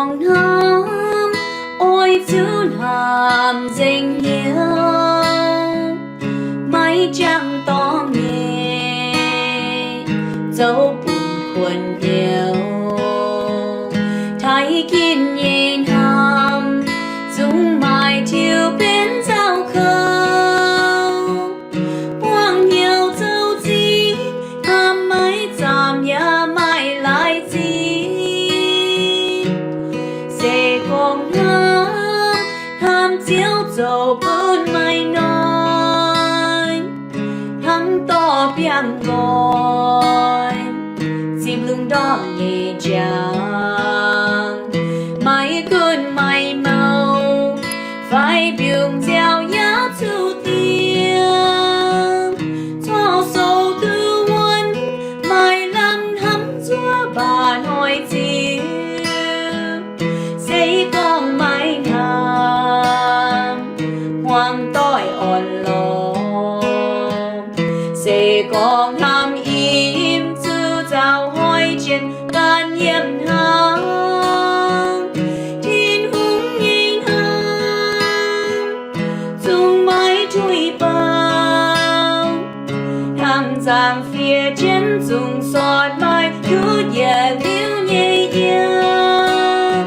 Hnamv, oix zuqc hnamv nzengc hnyouv, maiv jangx dorngx nyei, zoux bun kuonx hnyouv. Taaih ginv nyei hnamv, zungv maaih tiux benx nzauh kouv. Buangh hnyouv zoux zingh, hnamv maiv zaamc yaac maaih laaix zinh. Se gorngv hnamv, hnamv Ziouv zoux bun maaih noic, hnangv dorh biangh nqoi, zipv lungh ndorm nyei njang. Maiv gunv maaih mouh fai mbiungc nziaaux yaac zuqc diex, corc sou duqv wuonv, maaih lamh hnamv nzuonx mbaac hnoi ziux. Se gorngv maiv hnamv, hmuangx doic orn-lorqc. Se gorngv hnamv im, zuqc nzauh hnoi jiex ganh yiem hnangv. Tin-Hungh nyei hnamv zungv maiv tuix baac, hnangv nzangc-fiev jienv zungv sortv maaih ndutv yietc liuz nyei yiem.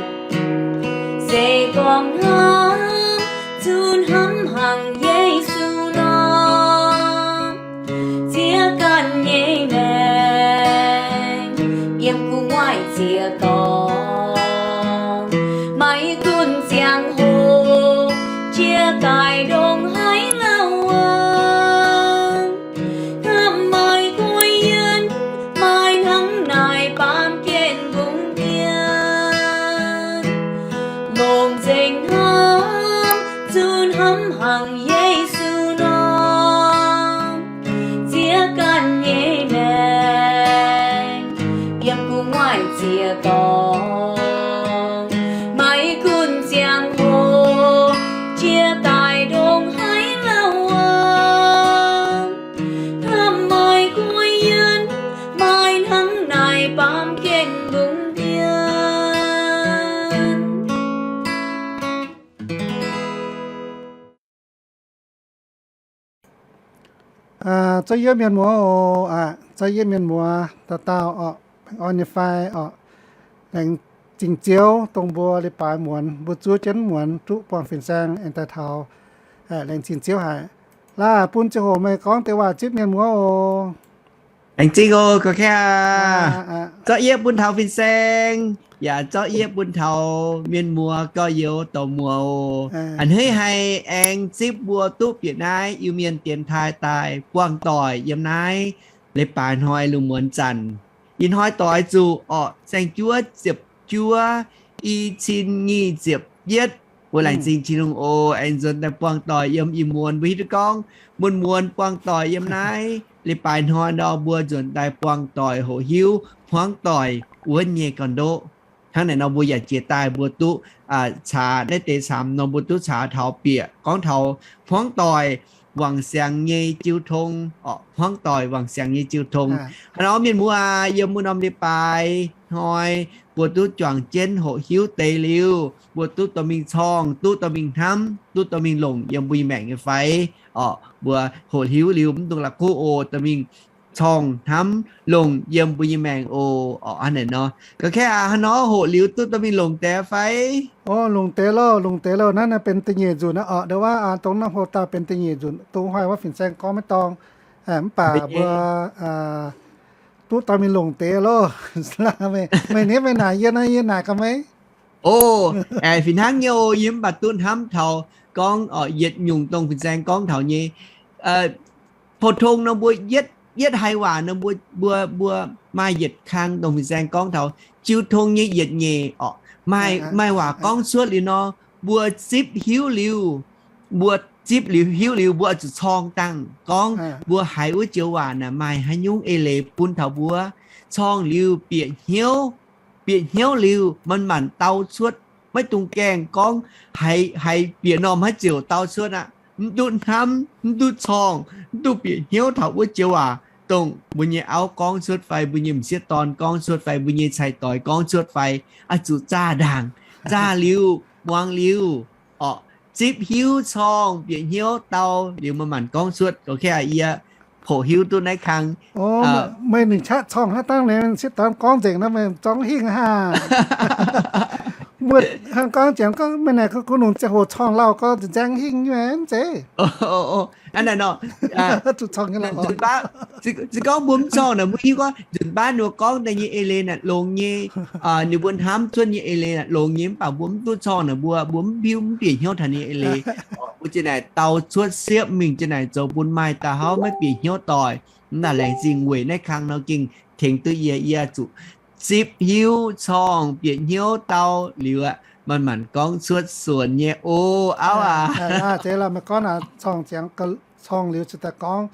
Se gorngv hnamv, zuqc hnamv hnangv Yesu nor, ziex ganh nyei maengc yiem gu'nguaaic ziex dorngx. Maiv gunv ziangh hoc jiex daaih ndongc haaix lauh aqv, hnamv maaih guai yienh, maaih hnangv naaic baamh gen mbungv dien. Longc nzengc hnamv, zuqc hnamv hnangv Yesu nor, ziex ganh nyei maengc yiem gu'nguaaic ziex dorngx. Maiv gunv ziangh hoc jiex daaih ndongc haaix lauh aqv, hnamv maaih guai yienh, maaih hnangv naaic baamh gen mbungv dien. Zorqv yie mienh muoz oc, zorqv yie mienh muoz dauh dauh oc, baengh orn nyei fai oc. Laengz zingh Ziouv dongh mbuo leiz-baaix muonz mbuo zuov jienv muonz duqv buangh fin-saeng aengx daaih taux. Laengz zingh Ziouv haic. Laaix bun ziangh hoc meih gorngv deix waac zipv mienh muoz oc. Laengz zingh oc, gorx-kaeqv aac. Zorqv yie bun taux fin-saeng, yaac zorqv yie bun taux mienh muoz gorx-youz dorc muoz oc. A'hneiv haic aengx zipv mbuo duqv bieqc naaiv Iu-Mienh dienx taaih daaih buangh doic yiem naaiv leiz-baaix hnoi lungh muonz zanc. Ih hnoi doix zuqc orqc, saeng-juov ziepc juov, i cin nyic ziepc yietv. Mbuo laengz zingh Tin-Hungh oc, aengx nzuonx daaih buangh doic yiem ih muonz. Mbuo hiuv duqv gorngv muonz-muonz buangh doic yiem naaiv leiz-baaix hnoi nor, mbuo nzuonx daaih buangh doic hoqc hiuv hmuangv doic wuonv nyei gorn-ndoqv. Hnangv naaic nor mbuo yaac jiex daaih mbuo duqv caax naaiv deix camx nor, mbuo duqv caax taux bieqc gorngv taux hmuangv doic wangc siangx nyei jiu tong, hmuangv doic wangc siangx nyei jiu tong. Hnangv nor mienh muoz aac, yiem wuov norm leiz-baaix hnoi mbuo duqv juangc jienv hoqc hiuv deix liuz, mbuo duqv dorh mingh corngh, duqv dorh mingh hnamv, duqv dorh mingh longc yiem mbuo nyei maengc nyei fai? Orqc, mbuo hoqc hiuv liuz mv dungx la'kuqv oc, dorh mingh corngh hnamv longc yiem mbuo nyei maengc oc. Orqc, hnangv naaic nor. Gorx-kaeqv aac, hnangv nor hoqc liuz duqv dorh mingh longc deix fai? O, longc deix loh, longc deix loh. Naaiv benx da'nyeic nzunc aqv orqc. Ndongc wuov dongh naaiv hlo dauh benx da'nyeic nzunc, dongh hnoi wuov fin-saeng gorngv maiv dorng. Mv baac mbuo duqv dorh mingh longc deix loh. Meih niv meih naaic yie naaiv, yie naaic gaax meih. O, fih hnangv nyei oc. Yie mv baac duqv hnamv taux gorngv yietc nyungc dongh fin-saeng gorngv taux nyei. Pou-tong nor mbuo yietv, yietv haiz waac nor mbuo, mbuo, mbuo maaih yietc kang dongh fin-saeng gorngv taux jiu tong nyei yietc nyeic orqc. Maaih, maaih waac gorngv cuotv liuz nor, mbuo zipv hiuv liuz, mbuo zipv liuz hiuv liuz mbuo oix zuqc corng dangh gorngv mbuo haiz wuov joux waac naaic maaih haaix nyungc eix leiz bun taux mbuo. Corng liuz bieqc hnyouv, bieqc hnyouv liuz manc-manc dau cuotv. Maiv dungx gaengh gorngv haiz, haiz bieqc normh haaix ziouc dau cuotv aqv. Mv duqv hnamv, mv duqv corng, mv duqv bieqc hnyouv taux wuov joux waac dongh mbuo nyei auv gorngv cuotv fai mbuo nyei m'sieqv dorn gorngv cuotv fai mbuo nyei cai-doix gorngv cuotv fai, oix zuqc zaah ndaangc. zaah liuz, muangx liuz, orqc, zipv hiuv corngh bieqc hnyouv dau liuz, manc-manc gorngv cuotv. Gorngv kaav yie poqc hiuv duqv naaiv kang. Meih ninh qaqv corngh haaix dangh, ninh sieqv dorn gorngv nzengc nor, meih zorng hingh aqv. Muoz hnangv gorngv jiex gorngv meih naaic gunv longc ziangh hoc corngh lauh gorngv nzaeng hingh nyei mv zeiz. Hnangv naaic nor, nzunc baav, se gorngv mbuo mv corngh naaic, mbuo hiuv gorngv nzunc baav ninh mbuo gorngv daaih nyei eix leiz naaic longx nyei, ninh mbuo hnamv cuotv nyei eix leiz naaic longx nyei, mv baac mbuo mv duqv corngh naaic, mbuo, mbuo mv hiuv, mv bieqc hnyouv taux ninh eix leiz. Mbuo ziouc naaic dau cuotv siepv mingh, ziouc naaic zoux bun maaih dauh hauv maiv bieqc hnyouv doic. Mv baac laengz zingh weic naaiv kang nor gengh tengx duqv yie, yie zuqc zipv hiuv corngh bieqc hnyouv dau liuz aqv, manc-manc gorngv cuotv suonc nyei o, auv aac. Zeiz lorqc, meih gorngv naaic corngh ziangx, corngh liuz ziouc daaih gorngv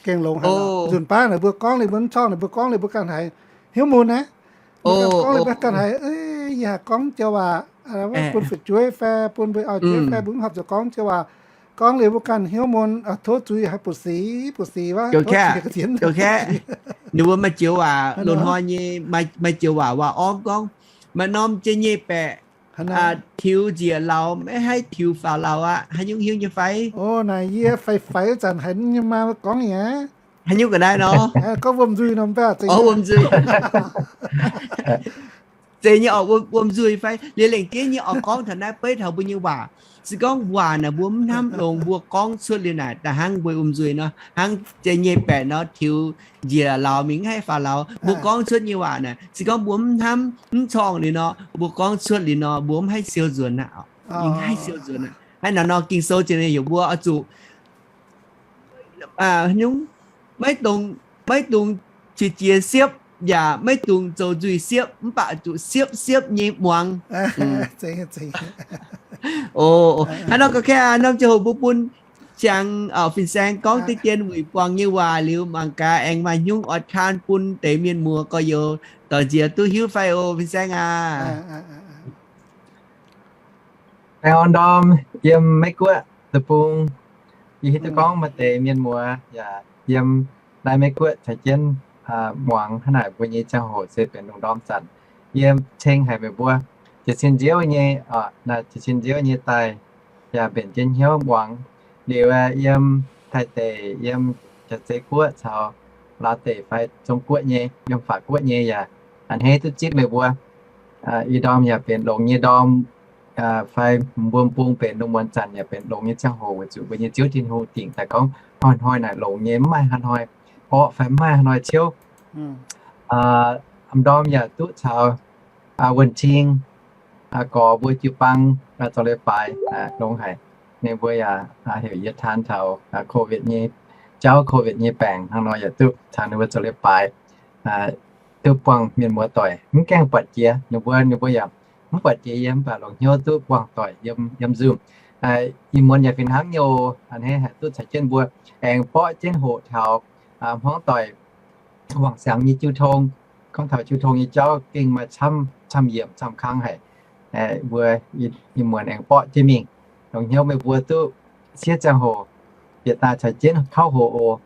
gengh longx haic. Nzunc baav naaic mbuo gorngv liuz mbuo mv corngh naaic, mbuo gorngv liuz mbuo ganh haiz hnyouv mun aqv. Mbuo ganh gorngv liuz mbuo ganh haiz, yie haiz gorngv joux waac bun fu'jueiv fai bun mbuo auv-jueiv fai mbuo mv horpc zuqc gorngv joux waac. Gorngv liuz mbuo ganh hnyouv mun, tov zuiz, haiz buoz-sic, buoz-sic wuov. Ninh mbuo maaih joux waac loz-hnoi nyei, maaih joux waac waac orv gorngv, maaih norm jiex nyei baeqc tiux njiec lauz, maiv haih tiux faaux lauz aqv. Haaix nyungc hiuv nyei fai? O, naaic yie faix-faix wuov zanc haiz nyei maa gorngv nyei. Haaix nyungc ga'naaiv nor? Gorngv wuom nzuih nor, mv baac wuom nzuih. Zeiz nyei orqc, wuom nzuih fai? Liuz lengc jeiv nyei orqc, gorngv taux naaiv beiv taux mbuo nyei waac. Se gorngv waac naaic mbuo mv hnamv longx, mbuo gorngv cuotv liuz naaic da'hnangv mbuo wuom nzuih nor, hnangv jiex nyei baeqc nor tiux njiec lauz mingh mv haih faaux lauz, mbuo gorngv cuotv nyei waac naaic, se gorngv mbuo mv hnamv mv corngh liuz nor, mbuo gorngv cuotv liuz nor, mbuo mv haih siou nzuonx aqv. Mv haih siou nzuonx aqv. Hnangv naaic nor Ging-Sou ziouc ninh heuc mbuo oix zuqc maiv dungx, maiv dungx qiex jiez siepv, yaac maiv dungx zoux nzuih siepv, mv baac zuqc siepv siepv nyei muangx. O, hnangv nor ga'kaav norm ziangh hoc mbuo bun ziangx fin-saeng gorngv deix dien wuic buangh nyei waac liuz, mangc gaax aengx maaih haaix nyungc oix taan bun deix mienh muoz gorx-youz doic nziex duqv hiuv fai o, fin-saeng aac. Baengh orn ndorm yiem Meiv-Guoqv deic-bung. Yie hiuv duqv gorngv maaih deix mienh muoz yaac yiem naaiv Meiv-Guoqv caux jienv muangx hnangv naaic mbuo nyei ziangh hoc se benx lungh ndorm zanc. Yie ceng haic meih mbuo, jiez sin nziouv nyei, jiez sin nziouv nyei daaih yaac mbenc jienv hnyouv muangx. Liuz yiem Taiv deic, yiem Jaav-Zei Guoqv caux Laauv deic fai Zong Guoqv nyei, yiem Faac Guoqv nyei yaac a'hneiv duqv zipv meih mbuo. Ih ndorm yaac benx longx nyei ndorm, fai mbuo bung benx lungh muonz zanc yaac benx longx nyei ziangh hoc weic zuqc mbuo nyei Ziouv Tin-Hungh dingc daaih gorngv hnoi-hnoi naaic longx nyei, mv maaih haaix hnoi orqv fai mv maaih haaix hnoi ciouv. M'ndorm yaac duqv caux wuonh cing gorx mbuo jiu-baang zoux leiz-baaix longx haic. Ninh mbuo yaac heuc yie taan taux COVID nyei jauv, COVID nyei baengc hnangv nor yaac duqv caux ninh mbuo zoux leiz-baaix, duqv buangh mienh muoz doic. Mv gaengh buatc jiex ninh mbuo, ninh mbuo yaac mv buatc jiex yie, mv baac longc hnyouv duqv buangh doic yiem Zoom. Ih muonz yaac fih hnangv nyei oc, a'hneiv haih duqv caux jienv mbuo aengx borqv jienv hoqc taux hmuangv doic wangc siangx nyei jiu tong. Gorngv taux jiu tong nyei jauv gengh maaih camv, camv yiemc camv kangv haic. Mbuo ih muonz aengx borqv jienv mingh, longc hnyouv meih mbuo duqv siev ziangh hoc bieqc daaih caux jienv kauv hoqc oc.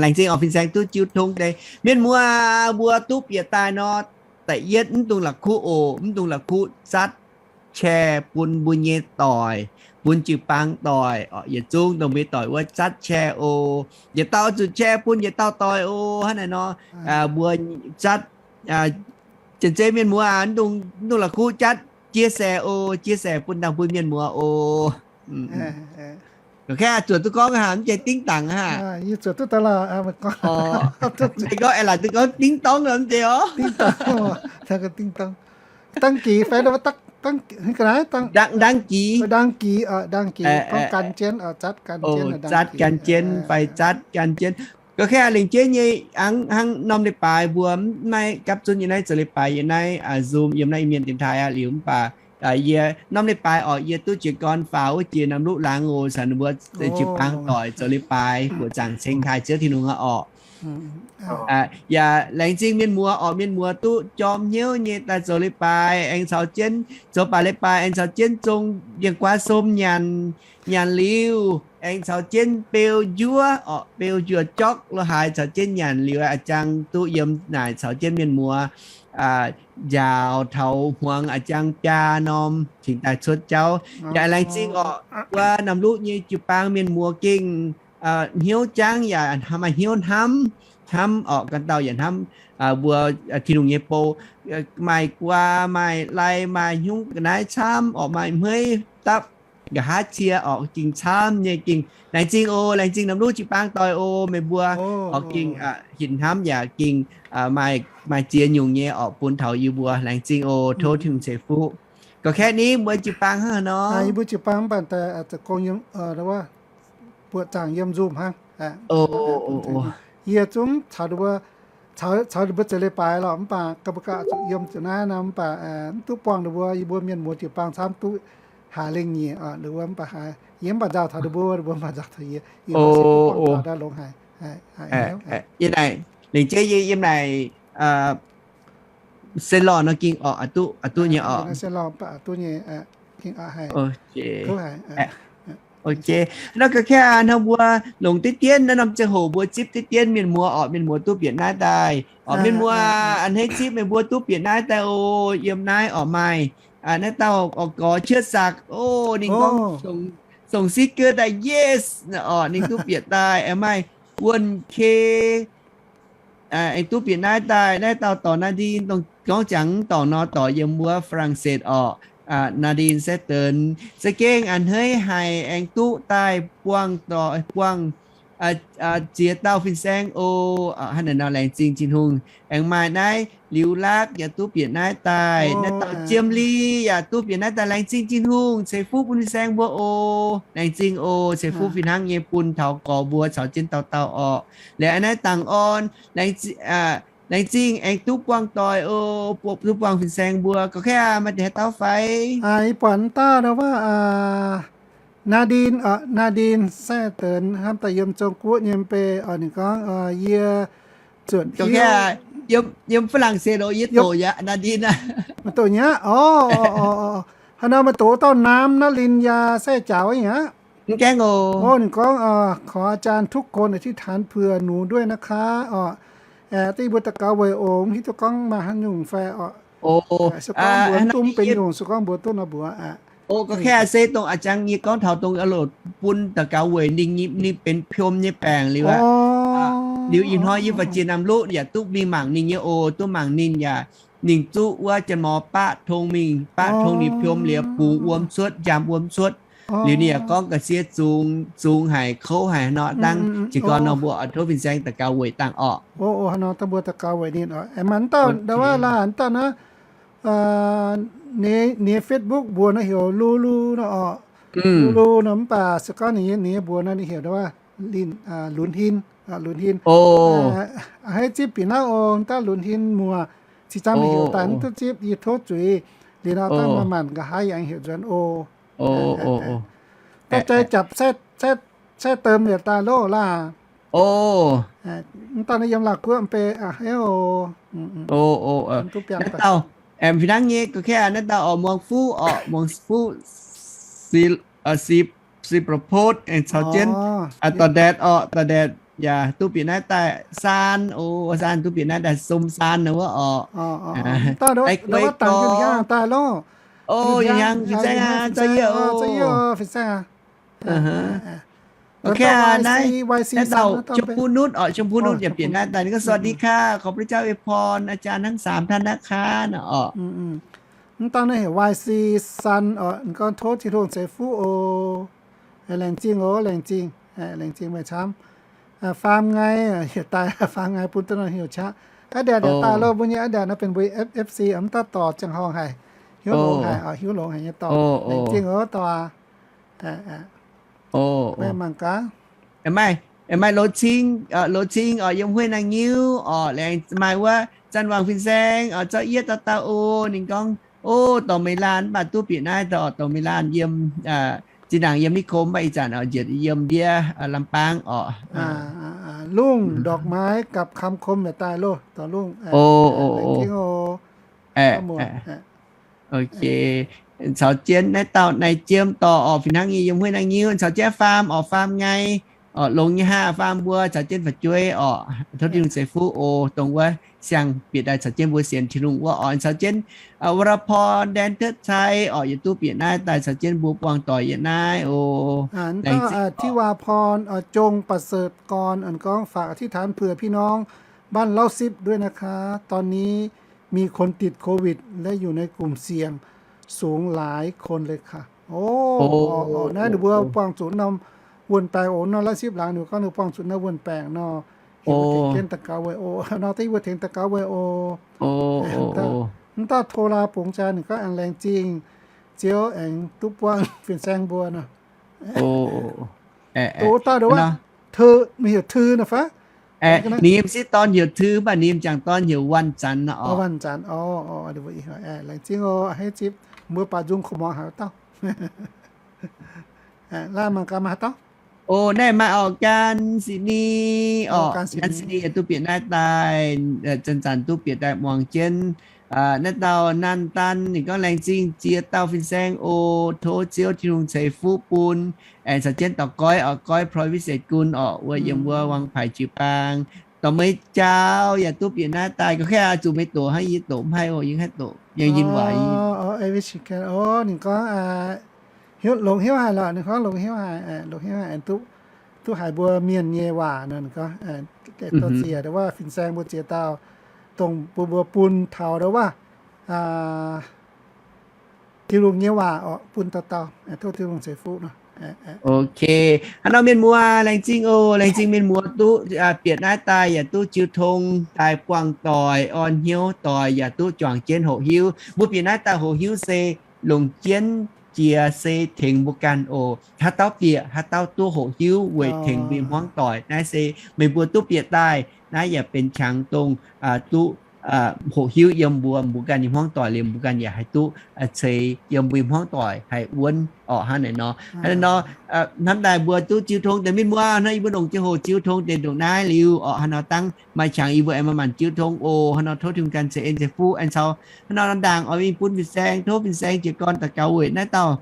Laengz zingh oc fin-saeng duqv jiu tong deix. Mienh muoz mbuo duqv bieqc daaih nor, da'yietv mv dungx la'kuqv oc, mv dungx la'kuqv zatv share bun mbuo nyei doic, bun jiu-baang doic, yietc zungv dongh mbuo nyei doic wuov zatv share oc. Yietc dauh zuqc share bun yietc dauh doic oc. Hnangv naaic nor, mbuo zatv, janx-zei mienh muoz, mv dungx la'kuqv zatv chia sẻ oc, chia sẻ bun dangh bun mienh muoz oc. Kaav zuoqc duqv gorngv haic, mv zeiz dingv dangc haic. Gorngv aengx laaic duqv gorngv dingv dorngv mv zeiz oc. Đăng ký fai đăng, đăng ký, đăng ký, đăng ký, zatv gan jienv fai zatv gan jienv. Gorngv kaav lengc jeiv nyei, hnangv norm leiz-baaix mbuo maiv gapv zunv yiem naaiv zoux leiz-baaix yiem naaiv Zoom, yiem naaiv Iu-Mienh dienx taaih aqv liuz mv baac yie norm leiz-baaix orqc, yie duqv jiez gorn faaux wuov jiex norm luqv laangz oc, caux ninh mbuo jiu-baang doic zoux leiz-baaix, buoqc zaangc ceng taaih Ziouv Tin-Hungh aqv orqc. Yaac laengz zingh mienh muoz orqc, mienh muoz duqv jorm hnyouv nyei daaih zoux leiz-baaix aengx caux jienv, zoux baac leiz-baaix aengx caux jienv zong mienh guaav som nyanc, nyanc liuz aengx caux jienv beu njuov orqc, beu njuov jork lo haaix caux jienv nyanc liuz a'jang duqv yiem naaic caux jienv mienh muoz njaaux taux hmuangx a'jang biaa norm cingx daaih cuotv jauv. Yaac laengz zingh orqc, wuov Namc Luqv nyei jiu-baang mienh muoz gengh hnyouv jangv yaac maaih hnyouv hnamv, hnamv orqc, ganh dauh yaac hnamv mbuo Tin-Hungh nyei bou, maaih guaa, maaih lai, maaih hnyouv ga'naaiv camv orqc, maaih hmeiv dapv nqa'haav cie orqc, gengh camv nyei, gengh laengz zingh oc. Laengz zingh Namc Luqv jiu-baang doic oc. Meih mbuo orqc gengh hinc hnamv yaac gengh maaih ziex nyungc nyei orqc bun taux yie mbuo. Laengz zingh oc. Tov Tin-Hungh ceix fuqv. Gorqv-kaeqv ni mbuo jiu-baang hnangv nor. Yie mbuo jiu-baang mv baac daaih zuqc gong yiem, buoqc zaangc yiem Zoom hnangv. Yie zungv caux ninh mbuo, caux ninh mbuo zeix leiz-baaix lorqc, mv baac ga'mbuo ganh zuqc yiem zuqc naaiv nor, mv baac mv duqv buangh ninh mbuo, yie mbuo mienh muoz jiu-baang camv duqv haaix lengh nyieqc, ninh mbuo mv baac haaix, yie mv baac nzauh taux ninh mbuo, ninh mbuo mv baac nzauh taux yie, yie mbuo se duqv buangh taux daaih longx haic. Yie naaic, lengc jeiv yie yiem naaic se lorh nor gengh orqc, a'duqv, a'duqv nyei orqc. Se lorh duqv nyei, gengh aqc haic. Ok. Nor gorqv-kaeqv hnangv mbuo longc diqv dienv naaiv norm ziangh hoc mbuo zipv diqv dienv mienh muoz orqc, mienh muoz duqv bieqc naaiv daaih orqc, mienh muoz a'hneiv zipv meih mbuo duqv bieqc naaiv daaih oc. Yiem naaiv orqc maaih naaiv dauh orqc gorx Cietv Sakc oc, ninh gorngv songc, songc six哥daaih, yes orqc, ninh duqv bieqc daaih. Aengx maaih Wuonh Ke aengx duqv bieqc naaiv daaih. Naaiv dauh dorc Nadine, dongh gorngv jangx dorngc nor, dorc yiem wuov Faa^lang^setv orqc. Nadine Setv Deix za'gengh a'hneiv haic, aengx duqv daaih buangh dorc, buangh ziex dauh fin-saeng oc. Hnangv naaiv nor laengz zingh Tin-Hungh. Aengx maaih naaiv Liuz Lakv yaac duqv bieqc naaiv daaih. Naaiv dauh Jiem Li yaac duqv bieqc naaiv daaih. Laengz zingh Tin-Hungh, ceix fuqv bun fin-saeng mbuo oc. Laengz zingh oc. Ceix fuqv fih hnangv nyei bun taux gorx mbuo caux jienv dauh dauh orqc. Liuz naaiv Dangc Orn, laengz zingh aengx duqv buangh doic oc, duqv buangh fin-saeng mbuo. Gorqv-kaeqv maaih deix haaix dauh fai? Ih buatc dauh nor wuov Nadine, Nadine Setv Deix hnamv daaih yiem Zong Guoqv nyei mv bei. Ninh gorngv, yie zuotc yiem Faa^lang^setv oc, yie doqc yaac Nadine aqv. Maaih doqc nyei aqv. Haaix nor maaih doqc dauh naamh naaiv linh yaac sai jaax nyei aqv. Mv gaengh oc. Ninh gorngv,ขออาจารย์ทุกคนอธิษฐานเผื่อหนูด้วยนะคะ orqc. Da'nyeic mbuo daux gaux weic ongx, hiuv duqv gorngv maaih haaix nyungc fai orqc. Se gorngv mbuox duqv benx nyungc, se gorngv mbuox duqv nor mbuox aqv. Gorqv-kaeqv se dongh a'jang yie gorngv taux dongh loc bun daux gaux weic ninh, ninh benx piom nyei baengc liuz aqv. Liuz ih hnoi yie faaux jiex Namc Luqv yaac duqv mingh mangc ninh nyei oc, duqv mangc ninh yaac ninh zuqv wuov janx-mor baqv tong mingh, baqv tong ninh piom liuz bungx wuom cuotv, njaam wuom cuotv. Liuz ninh yaac gorngv ga'sie zungx, zungx haic, kouv haic nor, dangh jiez gorn nor mbuo oix tov fin-saeng daux gaux weic dangh orqc. Haaix nor dangh mbuo daux gaux weic ninh oc. Aengx maaih dauh ndau wuov laaix dauh naaiv, ninh nyei Facebook mbuox nor heuc Lulu nor orqc. Lulu nor mv baac se gorngv ninh nyei mbuox nor ninh heuc ndau wuov Lunx Hinh, Lunx Hinh. A'hneiv zipv bieqc naaiv oc, dangh Lunx Hinh muoz, cingx zaangc meih heuc daaih mv duqv zipv, yie tov zuiz. Liuz nor dangh maaih maanc nqa'haav yaac heuc nzuonx oc. Daaih jai japc Setv Deem yietc daaih loh laah. Mv dangh naaiv yiem Laauh Guoqv mv bei a'hneiv oc. Duqv biangh daaih. Fih hnangv nyei gorqv-kaeqv naaiv dauh orqc, Muangx Fuqv orqc, Muangx Fuqv, Sipv Propose aengx caux jienv Dorc Ndaetc orqc, Dorc Ndaetc yaac duqv bieqc naaiv daaih. Saan oc, Saan duqv bieqc naaiv daaih, Sum Saan wuov orqc. Daaih guei gorx daaih loh. Oc, yie hnyangx fin-saeng aac, zauv yie oc, fin-saeng aac. Gorqv-kaeqv naaiv, naaiv dauh ชมพูนุช orqc, ชมพูนุช yaac bieqc naaiv daaih. ก็สวัสดีค่ะ ขอพระเจ้าอวยพรอาจารย์ทั้งสามท่านนะคะ orqc. Mv dangh naaiv heuc Y C Sun orqc, ninh gorngv tov Tin-Hungh ceix fuqv oc. Laengz zingh oc, laengz zingh, laengz zingh meih camv. Faam Ngai yietc daaih, Faam Ngai bun duqv nor heuc qaqv. Aav ndaangc daaih loh, mbuo nyei aav ndaangc nor benx mbuo F F C, mv daaih dorh ziangh horngh haic, hiuv longx haic, hiuv longx haic nyei dorh. Laengz zingh oc dorh. Maaih mangc gaax. Maaih, maaih Loz Cing, Loz Cing orqc, yiem Hueih Naang Nyiuv orqc. Laengz maaih wuov Zanc Wangc fin-saeng orqc, zauv yie dauh dauh oc. Ninh gorngv, o, dorh Mei Laanh mv baac duqv bieqc naaiv dauh orqc, dorh Mei Laanh yiem, zinh ndaangc yiem Niv Kom mv baac ih zanc orqc njiec yiem ndiev Lamh Baang orqc. Lungh Ndorqc Maaiz gapv Kam Kom yietc daaih loh, dorh Lungh. Ok. Caux jienv naaiv dauh Naaiv Jiem dorh orqc, fih hnangv nyei yiem Hueih Naang Nyiuv. Caux jienv Faam orqc, Faam Ngai Orqc, longx nyei hnangv, faam mbuo caux jienv fu'jueiv orqc, tov Tin-Hungh ceix fuqv oc, dongh wuov siang-bieqc daaih caux jienv mbuo sienx Tin-Hungh wuov orqc, caux jienv วรพร แดนเทิดชัย orqc, yietc duqv bieqc naaiv daaih caux jienv mbuo buangh doic yiem naaiv oc. ทิวาพร จงประเสริฐกร gorngv ฝากอธิษฐานเผื่อพี่น้องบ้านเล้าซิบด้วยนะคะ ตอนนี้มีคนติดโควิดและอยู่ในกลุ่มเสี่ยงสูงหลายคนเลยค่ะ Oc, naaiv ninh mbuo buangh zuqc norm wuonh baengc oc, nor Lau Sipv laangz ninh gorngv ninh buangh zuqc norm wuonh baengc nor, heuc mbuo tengx jienv daux gaux weic oc, nor deix mbuo tengx daux gaux weic oc. Mv dauh โทรลา bungx jaa ninh gorngv aengx laengz zingh Ziouv aengx duqv buangh fin-saeng mbuo nor. Doqc dauh nduov, Thư, mingh heuc Thư nor fai? Ninh nyei m'sieqv dorn heuc Thư, mv baac ninh nyei m'jangc dorn heuc Wan Zanx nor. Wan Zanx, laengz zingh oc, hei zipv mbuo baac nzung korv-muangx haaix dauh. Laaih mangc gaax maaih haaix dauh. Oc, naaiv maaih orqc, Gan Sini orqc, Gan Sini yaac duqv bieqc naaiv daaih, zanc-zanc duqv bieqc daaih muangx jienv. Naaiv dauh Nan Dan ninh gorngv laengz zingh ziex dauh fin-saeng oc, tov Ziouv Tin-Hungh ceix fuqv bun, aengx caux jienv dorh goiv orqc, goiv พลอยวิเศษกุล orqc, wuov yiem wuov วางไผ่ jiu-baang. Dorh meih jaaux yaac duqv bieqc naaiv daaih, ga'kv zuqc meih doqc hnangv, yie doqc mv haih oc, yie haih doqc, yie njien waac. Ninh gorngv hiuv, longx hnyouv haic lorqc, ninh gorngv longx hnyouv haic, longx hnyouv haic, duqv haiz mbuo mienh nyei waac nor, ninh gorngv, doh ziex nduov fin-saeng mbuo ziex dauh, dongh mbuo mbuo bun taux nduov Tin-Hungh nyei waac orqc, bun dauh dauh, tov Tin-Hungh ceix fuqv nor. Ok, haaix nor mienh muoz laengz zingh oc, laengz zingh mienh muoz duqv bieqc naaiv daaih yaac duqv jiu tong daaih buangh doic, orn hnyouv doic, yaac duqv juangc jienv hoqc hiuv. Mbuo bieqc naaiv daaih hoqc hiuv se longc jienv jiex se tengx mbuo ganh oc. Haaix dauh bieqc, haaix dauh duqv hoqc hiuv weic tengx mbuo nyei hmuangv doic. Naaiv se meih mbuo duqv bieqc daaih, naaiv yaac benx qangx dongh duqv hoqc hiuv yiem mbuo, mbuo ganh nyei hmuangv doic liuz, mbuo ganh yaac haih duqv ceix yiem mbuo nyei hmuangv doic haih wuonv orqc. Hnangv naaiv nor, hnangv naaiv nor, hnamv daaih mbuo duqv jiu tong deix mienh muoz nor, yie mbuo longc jiu hoqc jiu tong deix ndongc naaiv liuz orqc, hnangv nor dangh maaih qangx yie mbuo aengx maaih maanc jiu tong oc. Hnangv nor tov Tin-Hungh ganh ceix en ceix fuqv aengx caux hnangv nor ndaangc oix mingh bun fin-saeng, tov fin-saeng jiez gorn daux gaux weic naaiv dauh.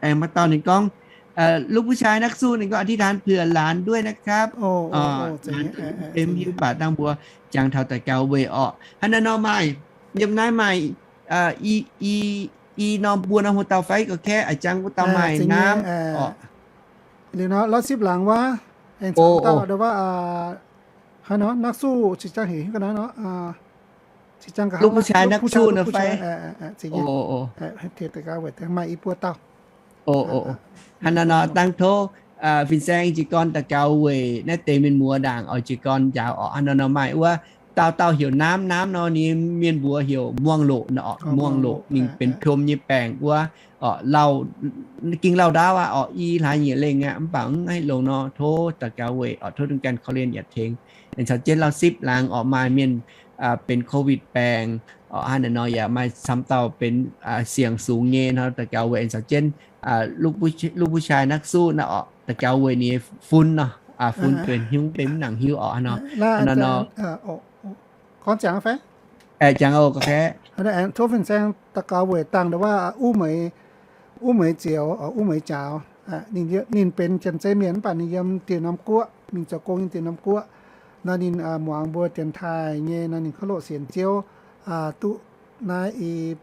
Aengx maaih dauh ninh gorngv ลูกผู้ชายนักสู้ ninh gorngv อธิษฐานเผื่อหลานด้วยนะครับ. Mv hiuv baac dangh mbuo jangx taux daux gaux weic orqc. Hnangv naaiv nor maaih, yiem naaiv maaih i, i, i norm buo norm hlo dauh fai ga'kv a'jangv wuov dauh maaih naamv orqc. Liuz nor lorz sipv laangz wuov, aengx caux dauh wuov, hnangv nor นักสู้ cingx jangx heuc hiuv ga'naaiv nor, ลูกผู้ชายนักสู้ nor fai. Maaih i buo dauh. Hnangv naaiv nor dangh tov fin-saeng jiez gorn daux gaux weic naaiv deix mienh muoz ndaangc oix jiez gorn njaaux orqc. Hnangv naaiv nor maaih wuov dauh dauh heuc naamv, naamv nor ninh mienh mbuox heuc muangh loqc nor orqc. Muangh loqc ninh benx tom nyei baengc wuov orqc, lauh, ging lauh ndaauv aqv orqc, i hlaax nyieqc lengh aqv, mv baac mv haih longx nor tov daux gaux weic orqc, tov dongh ganh korv-lienh yaac tengx. Aengx caux jienv lauh sipv laangz orqc, maaih mienh benx โควิด baengc orqc, hnangv naaiv nor yaac maaih camv dauh benx siang sungx nyei nor, daux gaux weic aengx caux jienv ลูกผู้ชายนักสู้ nor orqc, daux gaux weic ninh nyei fun nor, fun benx hnyouv benx mv nangc hiuv orqc. Hnangv nor, nor, nor. Gorngv ziangx fai? Aengx tov fin-saeng daux gaux weic dangh nduov wuov, Uv Meix Zioux, Uv Meix Jaaux. Ninh benx Janx-Zei mienh mv baac ninh yiem dieh norm guoqv, mingh zoux gong yiem dieh norm guoqv. Nor ninh muangx mbuo dienx taaih nyei nor ninh kov loqc sienx Ziouv duqv naaiv i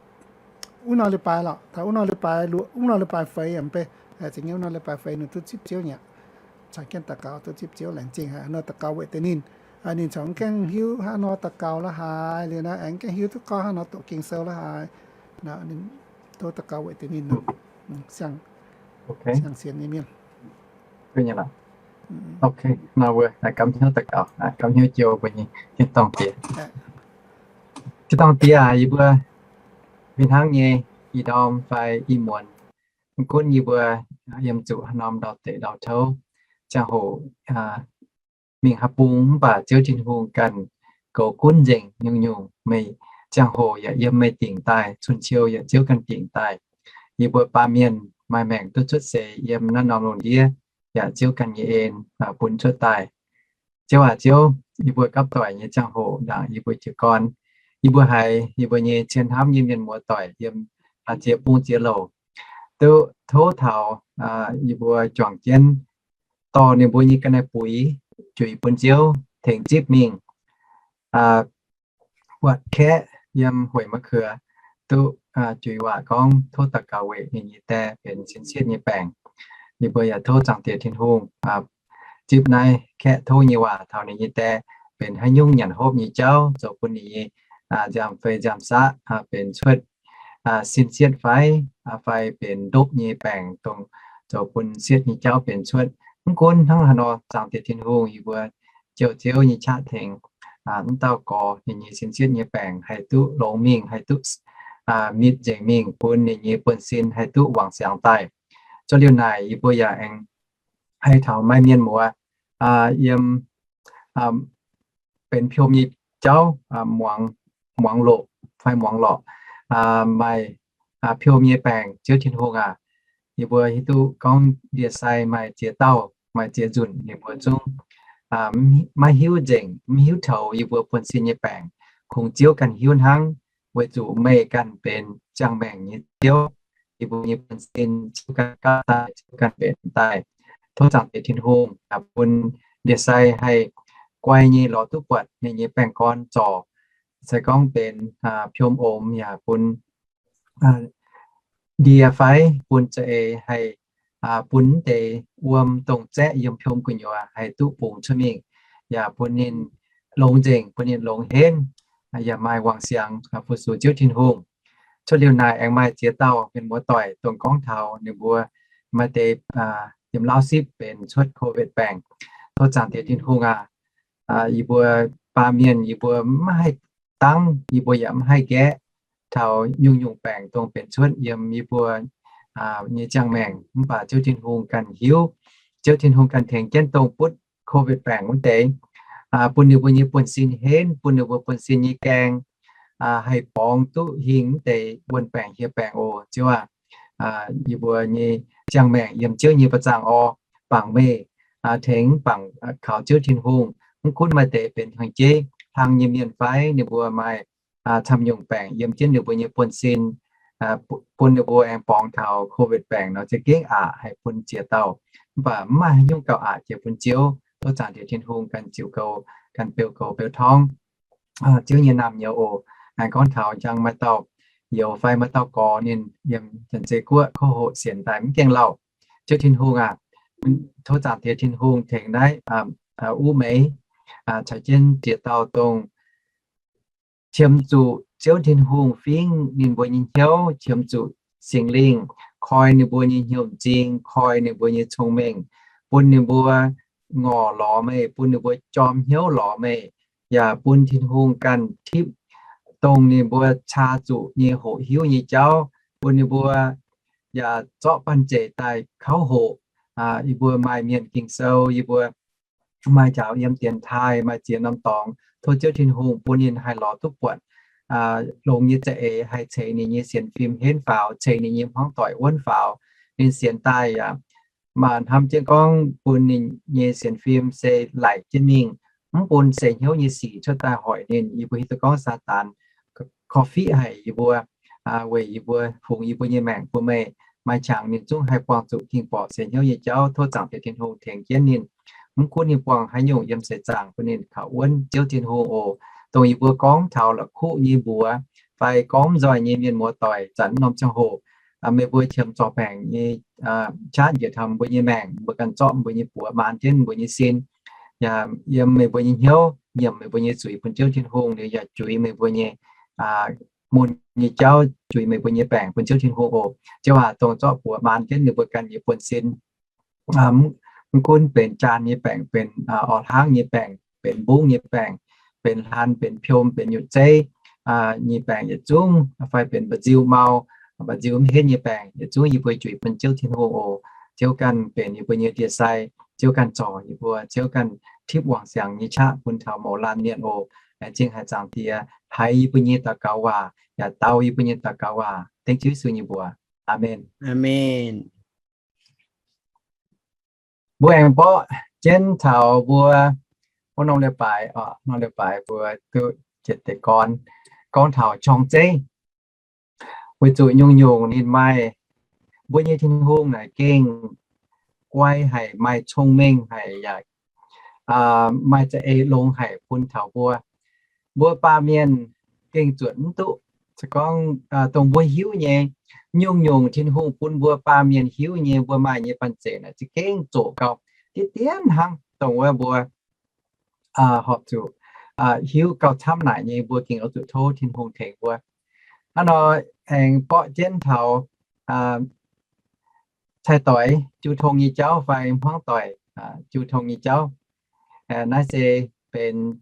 wuov norm leiz-baaix lorqc, taux wuov norm leiz-baaix, wuov norm leiz-baaix feix yaac mv bei, za'gengh wuov norm leiz-baaix feix ninh duqv zipv Ziouv nyei aqv. Caux jienv daux gaux duqv zipv Ziouv, laengz zingh haic nor daux gaux weic deix ninh. Ninh corc mv gaengh hiuv hnangv nor daux gaux la'haaix, liuz naaiv aengx mv gaengh hiuv duqv gorngv hnangv nor doqc Ging-Sou la'haaix. Ninh tov daux gaux weic deix ninh siang, siang sienx nyei mienh. Ok, nor mbuo gamh hnyouv daux gaux, gamh hnyouv jiu mbuo nyei tin-dorngh diex. Tin-dorngh diex aac, yie mbuo fih hnangv nyei, ih ndorm fai ih muonz, mv gunv yie mbuo yiem zuqc haaix norm ndau-deic ndau-touv, ziangh hoc mingh haaix bung mv baac Ziouv Tin-Hungh ganh goux gunv nzengc nyungc-nyungc. Meih ziangh hoc yaac yiem meih dingc daaih, cun-ciou yaac Ziouv ganh dingc daaih. Yie mbuo baamh mienh maaih maengc duqv cuotv seix yiem naaiv norm lungh ndiev yaac Ziouv ganh nyei en bun cuotv daaih. Ziouv aac, Ziouv, yie mbuo gapv doic nyei ziangh hoc ndaangc yie mbuo jiez gorn, yie mbuo haiz yie mbuo nyei cien hnamv nyei mienh muoz-doic yiem ziex bung ziex louc, duqv tov taux yie mbuo juangc jienv dorh ninh mbuo nyei ga'naaiv-buix juix bun Ziouv tengx zipv mingh. Buatc kaeqv yiem hueic ma'keuv duqv juix waac gorngv tov daux gaux weic ninh nyei die benx sin sieqv nyei baengc. Yie mbuo yaac tov Zaangc Diex Tin-Hungh zipv naaiv kaeqv tov nyei waac taux ninh nyei die benx haaix nyungc nyanc hopv nyei jauv zoux bun ninh nyei nziaamv fei nziaamv saqv benx cuotv sin sieqv fai, fai benx ndopv nyei baengc dongh zoux bun sieqv nyei jauv benx cuotv. Mv gunv hnangv haaix nor, Zaangc Diex Tin-Hungh, yie mbuo jouh Ziouv nyei qaqv tengx mv dauh gorx ninh nyei sin sieqv nyei baengc haih duqv longx mingh, haih duqv mitc nzengc mingh bun ninh nyei buonv-sin haih duqv wangc siangx daaih. Cuotv liuz naaic yie mbuo yaac aengx haih taux maaih mienh muoz yiem benx piom nyei jauv, muangx loqc fai muangx lorqc, maaih piom nyei baengc. Ziouv Tin-Hungh aac, yie mbuo hiuv duqv gorngv ndie-sai maaih ziex dauh, maaih ziex nzunc ninh mbuo zungv maiv hiuv nzengc, mv hiuv toux yie mbuo buonv-sin nyei baengc. Kungx Ziouv ganh hiuv hnangv, weic zuqc meih ganh benx ziangh maengc nyei Ziouv. Yie mbuo nyei buonv-sin Ziouv ganh gapv daaih, Ziouv ganh benx daaih. Tov Zaangc Diex Tin-Hungh bun ndie-sai haih guai nyei lorz duqv buatc ninh nyei baengh gorn zorc, se gorngv benx piom omx yaac bun ndie fai bun za'eix haih bun deix wuom dongh zaeqv yiem piom gu'nyuoz haih duqv bungx cuotv mingh, yaac bun ninh longx nzengc, bun ninh longx henv, yaac maaih wangc siangx fu-sux Ziouv Tin-Hungh. Cuotv liuz naaic aengx maaih ziex dauh mienh muoz-doic dongh gorngv taux ninh mbuo maaih deix yiem Laauv sipv benx cuotv Covid baengc. Tov Zaangc Diex Tin-Hungh aac, yie mbuo baamh mienh yie mbuo maiv haih dangv, yie mbuo yaac maiv haih nqaeqv taux nyungc-nyungc baengc dongh benx cuotv yiem yie mbuo nyei ziangh maengc. Mv baac Ziouv Tin-Hungh ganh hiuv, Ziouv Tin-Hungh ganh tengx jienv dongh butv Covid baengc wuov deix, bun ninh mbuo nyei buonv-sin henv, bun ninh mbuo buonv-sin nyei gaeng haih borngz duqv hingh wuov deix wuon-baengc hieh baengc oc. Ziouv aac, yie mbuo nyei ziangh maengc yiem Ziouv nyei ba'zangh orv. Bangc meih tengx, bangc kaux Ziouv Tin-Hungh. Mv gunv maaih deix benx hlang jeiv hlang nyei mienh fai ninh mbuo maaih camv nyungc baengc yiem jienv ninh mbuo nyei buonv-sin, bun ninh mbuo aengx borngz taux Covid baengc nor za'gengh aqc haic bun ziex dauh. Mv baac mv maaih haaix nyungc gauh aqc jiex bun Ziouv. Tov Zaangc Diex Tin-Hungh ganh ziux goux, ganh beu goux beu torngv Ziouv nyei naamh nyouz oc. Aengx gorngv taux njang maaih dauh youz fai maaih dauh gorx ninh yiem Janx-Zei Guoqv kouv hoqc sienx daaih mv gaengh lauh. Ziouv Tin-Hungh aac, tov Zaangc Diex Tin-Hungh tengx naaiv uv meix caux jienv ziex dauh dongh qiemx zuqc Ziouv Tin-Hungh fingv ninh mbuo nyei hnyouv, qiemx zuqc Singx Lingh koi ninh mbuo nyei hnyouv m'zing, koi ninh mbuo nyei cong-mengh, bun ninh mbuo ngorc lorz meih, bun ninh mbuo jorm hnyouv lorz meih, yaac bun Tin-Hungh ganh tipv dongh ninh mbuo caa zuqc nyei hoqc hiuv nyei jauv, bun ninh mbuo yaac zorqv banh zeic daaih kauv hoqc. Yie mbuo maaih mienh Ging-Sou, yie mbuo maaih njaaux yiem dienx taaih, maaih ziex norm dorngx. Tov Ziouv Tin-Hungh bun ninh haih lorz duqv buatc longx nyei za'eix, haih ceix ninh nyei sienx fim henv faaux, ceix ninh nyei hmuangv doic wuonv faaux. Ninh sienx daaih yaac maaih hnamv jienv gorngv bun ninh nyei sienx fim se laic jienv mingh, mv bun seix hnyouv nyei sic cuotv daaih hoic ninh. Yie mbuo hiuv duqv gorngv Saadaan korv-fiqv haic yie mbuo, weic yie mbuo fungx yie mbuo nyei maengc bun meih. Maaih qangx ninh zungv haih buangh zuqc ging-borqc seix hnyouv nyei jauv. Tov Zaangc Diex Tin-Hungh tengx jienv ninh. Mv gunv ninh buangh haaix nyungc yiem seix zaangc bun ninh kaux wuonv. Ziouv Tin-Hungh oc, dongh yie mbuo gorngv taux la'kuqv nyei mbuox fai gorngv mv nzoih nyei mienh muoz-doic zanc norm ziangh hoc, meih mbuo qiemx zorc baengc nyei qaqv njiec taux mbuo nyei maengc, mbuo ganh zorqv mbuo nyei buoz maan jienv mbuo nyei sin, yaac yiem meih mbuo nyei hnyouv nyiemc meih mbuo nyei zuiz bun Ziouv Tin-Hungh, liuz yaac juix meih mbuo nyei mun nyei jauv, juix meih mbuo nyei baengc bun Ziouv Tin-Hungh oc. Ziouv aac, dongh zorqv buoz maan jienv ninh mbuo ganh nyei buonv-sin, mv gunv benx jaan nyei baengc, benx orv hlangv nyei baengc, benx mbungv nyei baengc, benx hlan, benx piom, benx nyutc zeiv nyei baengc yietc zungv, fai benx mba'nziu mau, mba'nziu mv henv nyei baengc yietc zungv, yie mbuo juix bun Ziouv Tin-Hungh oc. Ziouv ganh benx yie mbuo nyei ndie-sai, Ziouv ganh zorc yie mbuo, Ziouv ganh tipv wangc siangx nyei qaqv bun taux mouz laanh mienh oc. Laengz zingh haic Zaangc Diex, haiz yie mbuo nyei daux gaux waac yaac dau yie mbuo nyei daux gaux waac, dengv Ziouv Yesu nyei mbuox. Aamen. Aamen. Mbuo aengx mborqv jienv taux mbuo, mbuo norm leiz-baaix, norm leiz-baaix mbuo duqv jiez deix gorn gorngv taux jorng zeiv. Weic zuqc nyungc-nyungc ninh maaih, mbuo nyei Tin-Hungh naaic gengh guai haic, maaih cong-mengh haic, yaac maaih za'eix longx haic bun taux mbuo. Mbuo baamh mienh gengh zuotc mv duqv. Se gorngv dongh mbuo hiuv nyei, nyungc-nyungc Tin-Hungh bun mbuo baamh mienh hiuv nyei, mbuo maaih nyei banh zeic naaic za'gengh zoqc gauh diqv dienv hnangv. Dongh wuov mbuo horpc zuqc hiuv gauh camv naaic nyei, mbuo gengh oix zuqc tov Tin-Hungh tengx mbuo. Hnangv nor aengx borqv jienv taux cai-doix jiu tong nyei jauv fai hmuangv doic jiu tong nyei jauv. Naaiv se benx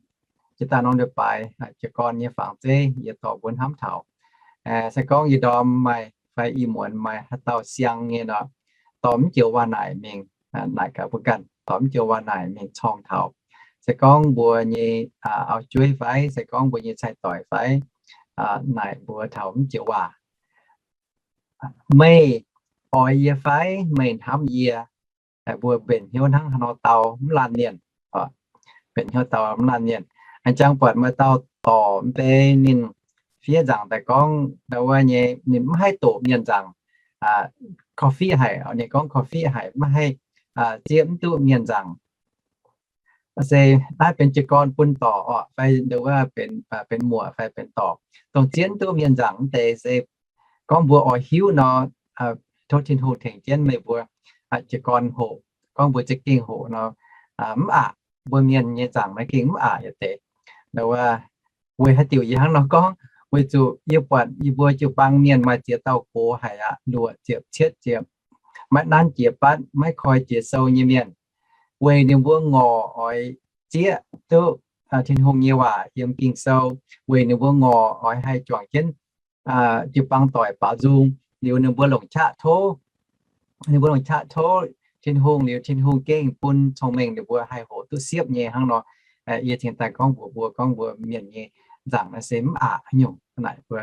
jiex daaih norm leiz-baaix jiez gorn nyei fangx zeiv yie dorh mbuo hnamv taux. Se gorngv yie ndorm maaih fai ih muonz maaih haaix dauh siang nyei nor, dorh mv joux waac-naaic mingh naaic gaax mbuo ganh, dorh mv joux waac-naaic mingh corng taux. Se gorngv mbuo nyei auv-jueiv fai se gorngv mbuo nyei cai-doix fai, naaic mbuo taux mv joux waac, meih oix yie fai meih hnamv yie? Mbuo mbenc hnyouv hnangv haaix nor dau mv laanh mienh, mbenc hnyouv dau mv laanh mienh. A'jang buatc maaih dauh dorc mv bei ninh fiev nzaangc daaih gorngv ndau wuov nyei ninh mv haih doqc mienh nzaangc, korv-fiqv haic. Ninh gorngv korv-fiqv haic, mv haih, zieqv mv duqv mienh nzaangc. Se naaiv benx jiez gorn bun dorc orqc fai ndau wuov benx muoc fai benx dorc, dongh zieqv mv duqv mienh nzaangc mv deix se gorngv mbuo oix hiuv nor, tov Tin-Hungh tengx jienv meih mbuo jiez gorn hoqc. Gorngv mbuo za'gengh hoqc nor, mv aqc. Mbuo mienh nyei nzaangc naaiv gengh mv aqc yietc deix. Ndau wuov weic haaix diuc yie hnangv nor gorngv? Weic zuqc yie buatc yie mbuo jiu-baang mienh maaih ziex dauh gox haic aqv, luoqc ziepc cietv ziepc, maiv nanv jiex batv, maiv koi jiex sou nyei mienh. Weic ninh mbuo ngorc oix zieqv duqv Tin-Hungh nyei waac yiem Ging-Sou, weic ninh mbuo ngorc oix haih juangc jienv jiu-baang doic baaux nzung, liuz ninh mbuo longc qaqv tov, ninh mbuo longc qaqv tov Tin-Hungh, liuz Tin-Hungh gengh bun cong-mengh ninh mbuo haih hoqc duqv siepv nyei hnangv nor. Yie cingx daaih gorngv mbuox mbuo, gorngv mbuo mienh nyei nzaangc naaiv se mv aqc nyungc naaic mbuo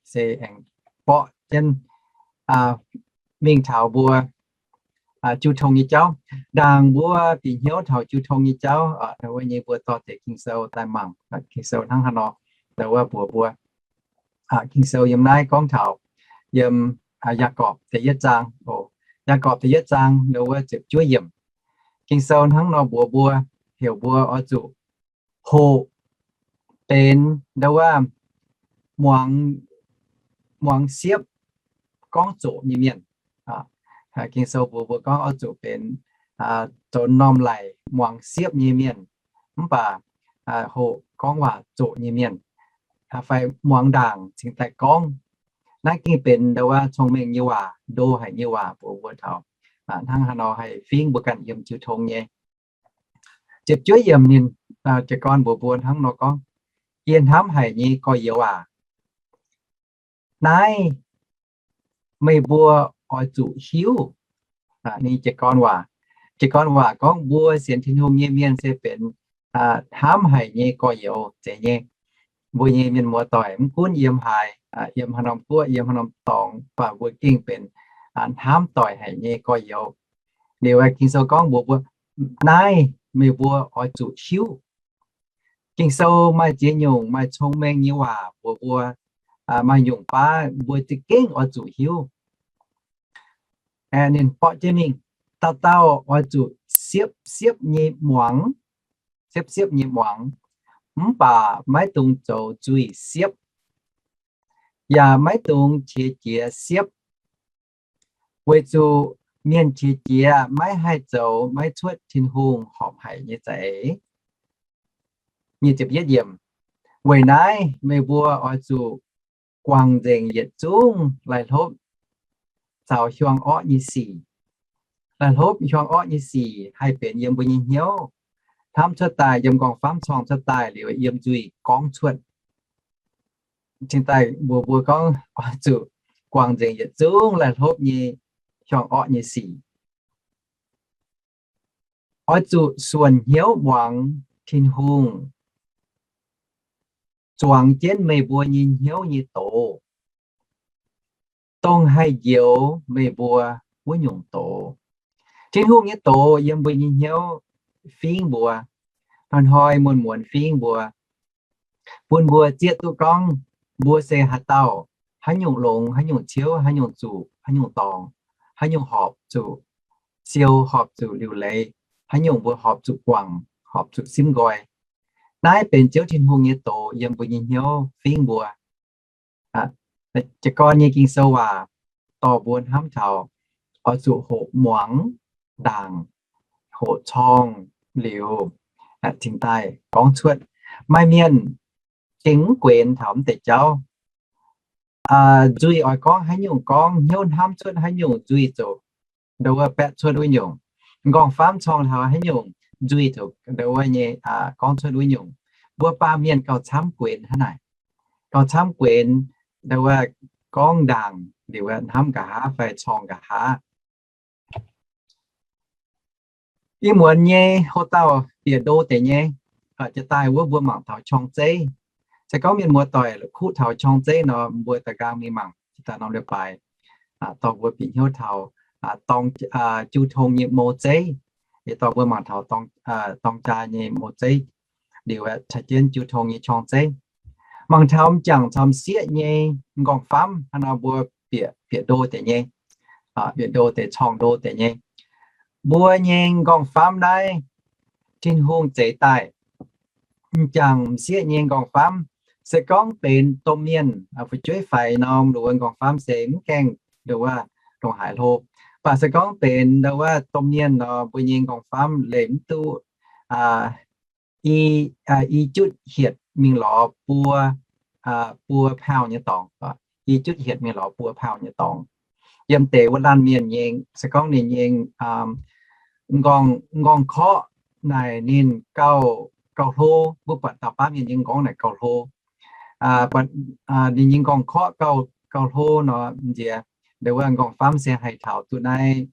se aengx borqv jienv mingh taux mbuo jiu tong nyei jauv. Ndaangc mbuo bieqc hnyouv taux jiu tong nyei jauv, wuov nyei mbuo dorh deix Ging-Sou daaih mangc, Ging-Sou hnangv haaix nor, ndau wuov mbuox mbuo. Ging-Sou yiem naaiv gorngv taux yiem Yaagorpc da'yietv zaang. Yaagorpc da'yietv zaang ndau wuov ziepc juov yiemc. Ging-Sou hnangv nor mbuox mbuo, heuc mbuo oix zuqc hoqc benx ndau wuov muangx, muangx siepv gorngv zoqc nyei mienh. Ging-Sou mbuox mbuo gorngv oix zuqc benx zoux normh laic muangx siepv nyei mienh, mv baac hoqc gorngv waac zoqc nyei mienh, fai muangx ndaangc cingx daaih gorngv. Naaiv gengh benx ndau wuov cong-mengh nyei waac, ndo haic nyei waac mbuox mbuo taux hnangv haaix nor haih fingv mbuo ganh yiem jiu tong nyei. Ziepc juov yiemc ninh jiez gorn mbuox mbuo hnangv nor gorngv, Yie hnamv haic nyei gorx-youz aac, naaiv meih mbuo oix zuqc hiuv. Ninh jiez gorn waac, jiez gorn waac gorngv mbuo sienx Tin-Hungh nyei mienh se benx hnamv haic nyei gorx-youz zeiz nyei. Mbuo nyei mienh muoz-doic mv gunv yiem haaix, yiem haaix norm guoqv, yiem haaix norm dorngx, mv baac mbuo gengh benx hnamv doic haic nyei gorx-youz. Liuz Ging-Sou gorngv mbuox mbuo, naaiv meih mbuo oix zuqc hiuv. Ging-Sou maaih ziex nyungc maaih cong-mengh nyei waac mbuox mbuo, maaih nyungc baav mbuo za'gengh oix zuqc hiuv. Ninh borqv jienv mingh, dauh dauh oix zuqc siepv siepv nyei muangx, siepv siepv nyei muangx, mv baac maiv dungx zoux nzuih siepv, yaac maiv dungx qiex jiez siepv, weic zuqc mienh qiex jiez maiv haih zoux maiv cuotv Tin-Hungh horpc haic nyei za'eix. Weic naaiv meih mbuo oix zuqc guangc nzengc yietc zungv laih hlopv caux hiuang orqv nyei sic. Laih hlopv hiuang orqv nyei sic haih benx yiem mbuo nyei hnyouv, hnamv cuotv daaih, yiem nqorngv-famv corng cuotv daaih liuz yiem nzuih gorngv cuotv. Cingx daaih mbuox mbuo gorngv oix zuqc guangc nzengc yietc zungv laih hlopv nyei hiuang orqv nyei sic. Oix zuqc suonc hnyouv muangx Tin-Hungh zuangx jienv meih mbuo nyei hnyouv nyei doz, dongh haih njoux meih mbuo wuov nyungc doz. Tin-Hungh nyei doz yiem mbuo nyei hnyouv fingv mbuo, hnoi-hnoi muonz-muonz fingv mbuo, bun mbuo zieqv duqv gorngv mbuo se haaix dauh, haaix nyungc longx, haaix nyungc ciouv, haaix nyungc zuqc, haaix nyungc dorngc, haaix nyungc horpc zuqc, siou, horpc zuqc liuc leiz, haaix nyungc mbuo horpc zuqc guangc, horpc zuqc simv nqoi. Naaiv benx Ziouv Tin-Hungh nyei doz yiem mbuo nyei hnyouv fingx mbuo. Jiez gorn nyei Ging-Sou waac dorh mbuo hnamv taux oix zuqc hoqc muangx ndaangc, hoqc corng liuz, cingx daaih gorngv cuotv. Maaih mienh gengh mv guenx taux mv deix jauv. Nzuih oix gorngv haaix nyungc gorngv, hnyouv hnamv cuotv haaix nyungc nzuih ziouc ndo wuov baeqv cuotv wuov nyungc. M'nqorngv-famv corng taux haaix nyungc nzuih ziouc ndo wuov nyei gorngv cuotv wuov nyungc. Mbuo baamh mienh gauh camv guenx hnangv naaic. Gauh camv guenx ndo wuov gorngv ndaangc liuz hnamv nqa'haav fai corng nqa'haav. Ih muonz nyei houx-dauh bieqc ndo deix nyei, jiex daaih wuov mbuo mangc taux qorng-zeiv. Se gorngv mienh muoz-doic kuqv taux qorng-zeiv nor, mbuo daaih nqaang mingh mangc jiex daaih norm leiz-baaix dorh mbuo bieqc hnyouv taux dorng, jiu tong nyei mou zeiv. Yie dorh mbuo mangc taux dorng jaa nyei mou zeiv liuz, caux jienv jiu tong nyei qorng-zeiv. Mangc taux m'jangc caux m'sieqv nyei m'nqorngv-famv hnangv nor mbuo bieqc, bieqc ndo deix nyei, bieqc ndo deix, corng ndo deix nyei. Mbuo nyei m'nqorngv-famv naaiv Tin-Hungh zeix daaih. M'jangc m'sieqv nyei m'nqorngv-famv se gorngv benx domh mienh fu'jueiv faix norm, ndo wuov m'nqorngv-famv se mv gaengh ndo wuov ndongc haaix hlo. Mv baac se gorngv benx ndo wuov domh mienh nor, mbuo nyei m'nqorngv-famv leih mv duqv i, i jutv hietc mingh lorz buo, buo pound nyei dorngx, i jutv hietc mingh lorz buo pound nyei dorngx. Yiem deix wuov laanh mienh nyei, se gorngv ninh nyei m'nqorngv, m'nqorngv-korqv naaic ninh gauh, gauh hlo, mbuo buatc dauh baav mienh nyei m'nqorngv naaic gauh hlo. Buatc ninh nyei m'nqorngv-korqv gauh, gauh hlo nor, m'nziex ndo wuov m'nqorngv-famv se haih taux duqv naaiv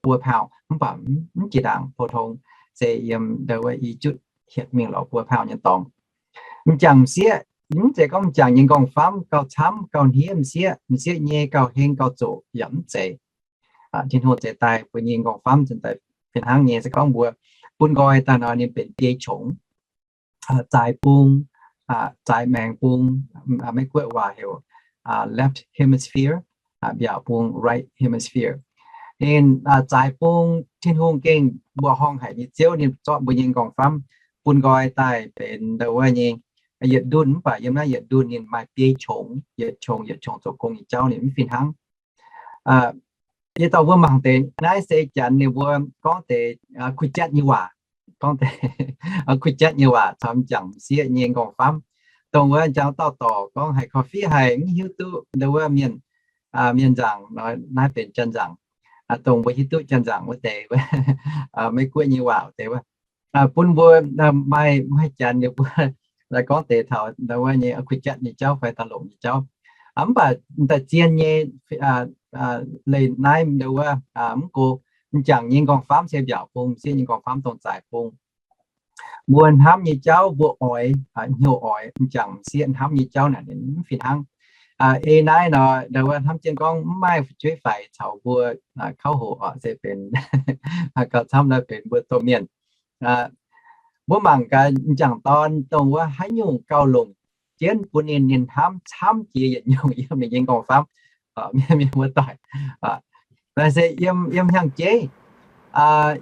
buo pound, mv baac mv jiex ndaangc, pou-tong se yiem ndo wuov i jutv hietc mingh lorz buo pound nyei dorngx. M'jangc m'sieqv, mv zeiz gorngv m'jangc nyei m'nqorngv-famv gauh camv gauh hniev m'sieqv, m'sieqv nyei gauh heng gauh zoqc yaac mv zeiz. Tin-Hungh zeix daaih mbuo nyei m'nqorngv-famv zinh daaih fih hnangv nyei. Se gorngv mbuo bun nqoi daaih nor, ninh benx biei qongx, zaaix bung, zaaix maengx bung, Meiv-Guoqv waac heuc left hemisphere, mbiaauc bung right hemisphere. Ninh zaaix bung, Tin-Hungh gengh mbuoqc horngh haic nyei Ziouv, ninh zorqv mbuo nyei m'nqorngv-famv bun nqoi daaih benx ndo wuov nyei yietc ndunh, mv baac yiem naaiv yietc ndunh ninh maaih biei qongx, yietc qongx yietc qongx zoux gong nyei jauv ninh mv fih hnangv. Yie dorh mbuo mangc deix, naaiv se Janx ninh mbuo gorngv deix kuh jatv nyei waac, gorngv deix kuh jatv nyei waac caux m'jangc m'sieqv nyei m'nqorngv-famv. Dongh wuov m'jangc dauh dorc gorngv haiz korv-fiqv haic, mv hiuv duqv ndo wuov mienh, mienh nzaangc, naaiv benx janx-nzaangc. Dongh mbuo hiuv duqv janx-nzaangc wuov deix, Meiv-Guoqv nyei waac wuov deix wuov, bun mbuo maaih, maaih Janx ninh mbuo gorngv deix taux ndo wuov nyei kuh jatv nyei jauv fai da'longc nyei jauv. Mv baac da'zien nyei leih naaiv ndo wuov, mv go, m'jangc nyei m'nqorngv-famv se mbiaauc bung, m'sieqv nyei m'nqorngv-famv dongh zaaix bung. Mbuo hnamv nyei jauv, mbuo oix, hnyouv oix, m'jangc m'sieqv hnamv nyei jauv naaic ninh mv fih hnangv. Ei naaiv nor, ndo wuov hnamv jienv gorngv mv maaih fu'jueiv faix caux mbuo kauv hoqc oc, se benx gauh camv naaiv benx mbuo domh mienh. Mbuo mangc gaax m'jangc dorn dongh wuov haaix nyungc gauh longc jienv bun ninh, ninh hnamv camv jiex yietc nyungc yiem ninh nyei m'nqorngv-famv. Mienh, mienh muoz-doic, naaiv se yiem, yiem hnyangx-jeiv.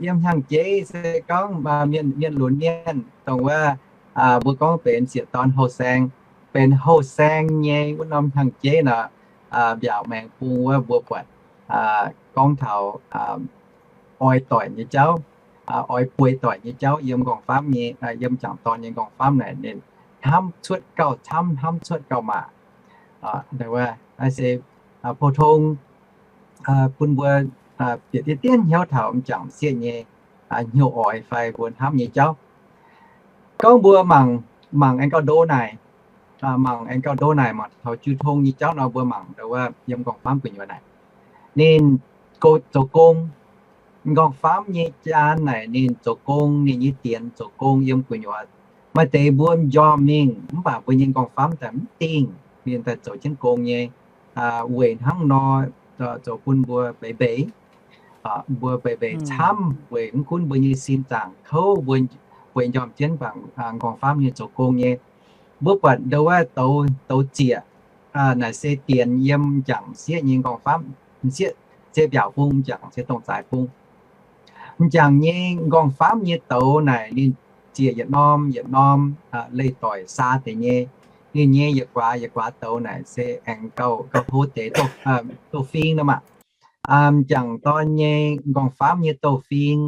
Yiem hnyangx-jeiv se gorngv mienh, mienh lunx mienh dongh wuov, mbuo gorngv benx sieqv dorn houh saeng, benx houh saeng nyei wuov norm hnyangx-jeiv nor, mbiaauc maengx bung wuov mbuo buatc gorngv taux oix doic nyei jauv, oix bueix doic nyei jauv yiem m'nqorngv-famv nyei, yiem m'jangc dorn nyei m'nqorngv-famv naaic ninh hnamv cuotv gauh camv, hnamv cuotv gauh maac. Naaiv se pou-tong bun mbuo bieqc diqv dienv hnyouv taux m'jangc m'sieqv nyei hnyouv oix fai mbuo hnamv nyei jauv. Gorngv mbuo mangc, mangc aengx gauh ndo naaic, mangc aengx gauh ndo naaic, mangc taux jiu tong nyei jauv nor, mbuo mangc ndo wuov yiem m'nqorngv-famv gu'nyuoz naaic, ninh go zoux gong, m'nqorngv-famv nyei jaan naaic ninh zoux gong, ninh nyei dienx zoux gong yiem gu'nyuoz. Maaih deix mbuo m'njormh mingh mv baac mbuo nyei m'nqorngv-famv daaih mv dingh, ninh daaih zoux jienv gong nyei. Weic hnangv nor, zoux bun mbuo mbeix mbeix, mbuo mbeix mbeix camv weic mv gunv mbuo nyei sin zaangc kouv, mbuo bueix m'njormh jienv bangc m'nqorngv-famv ninh zoux gong nyei. Mbuo buatc ndo wuov douz, douz zieqc naaic se dienx yiem m'jangc m'sieqv nyei m'nqorngv-famv. M'sieqv se mbiaauc bung, m'jangc se dongh zaaix bung. M'jangc nyei nqorngv-famv nyei douz naaic ninh ziec yietc norm yietc norm leih doic saa deix nyei. Ninh nyei yietc guaax yietc guaax douz naaic se aengx gauh, gauh hlo deix, douz-fing nor maah. M'jangc dorn nyei nqorngv-famv nyei douz-fing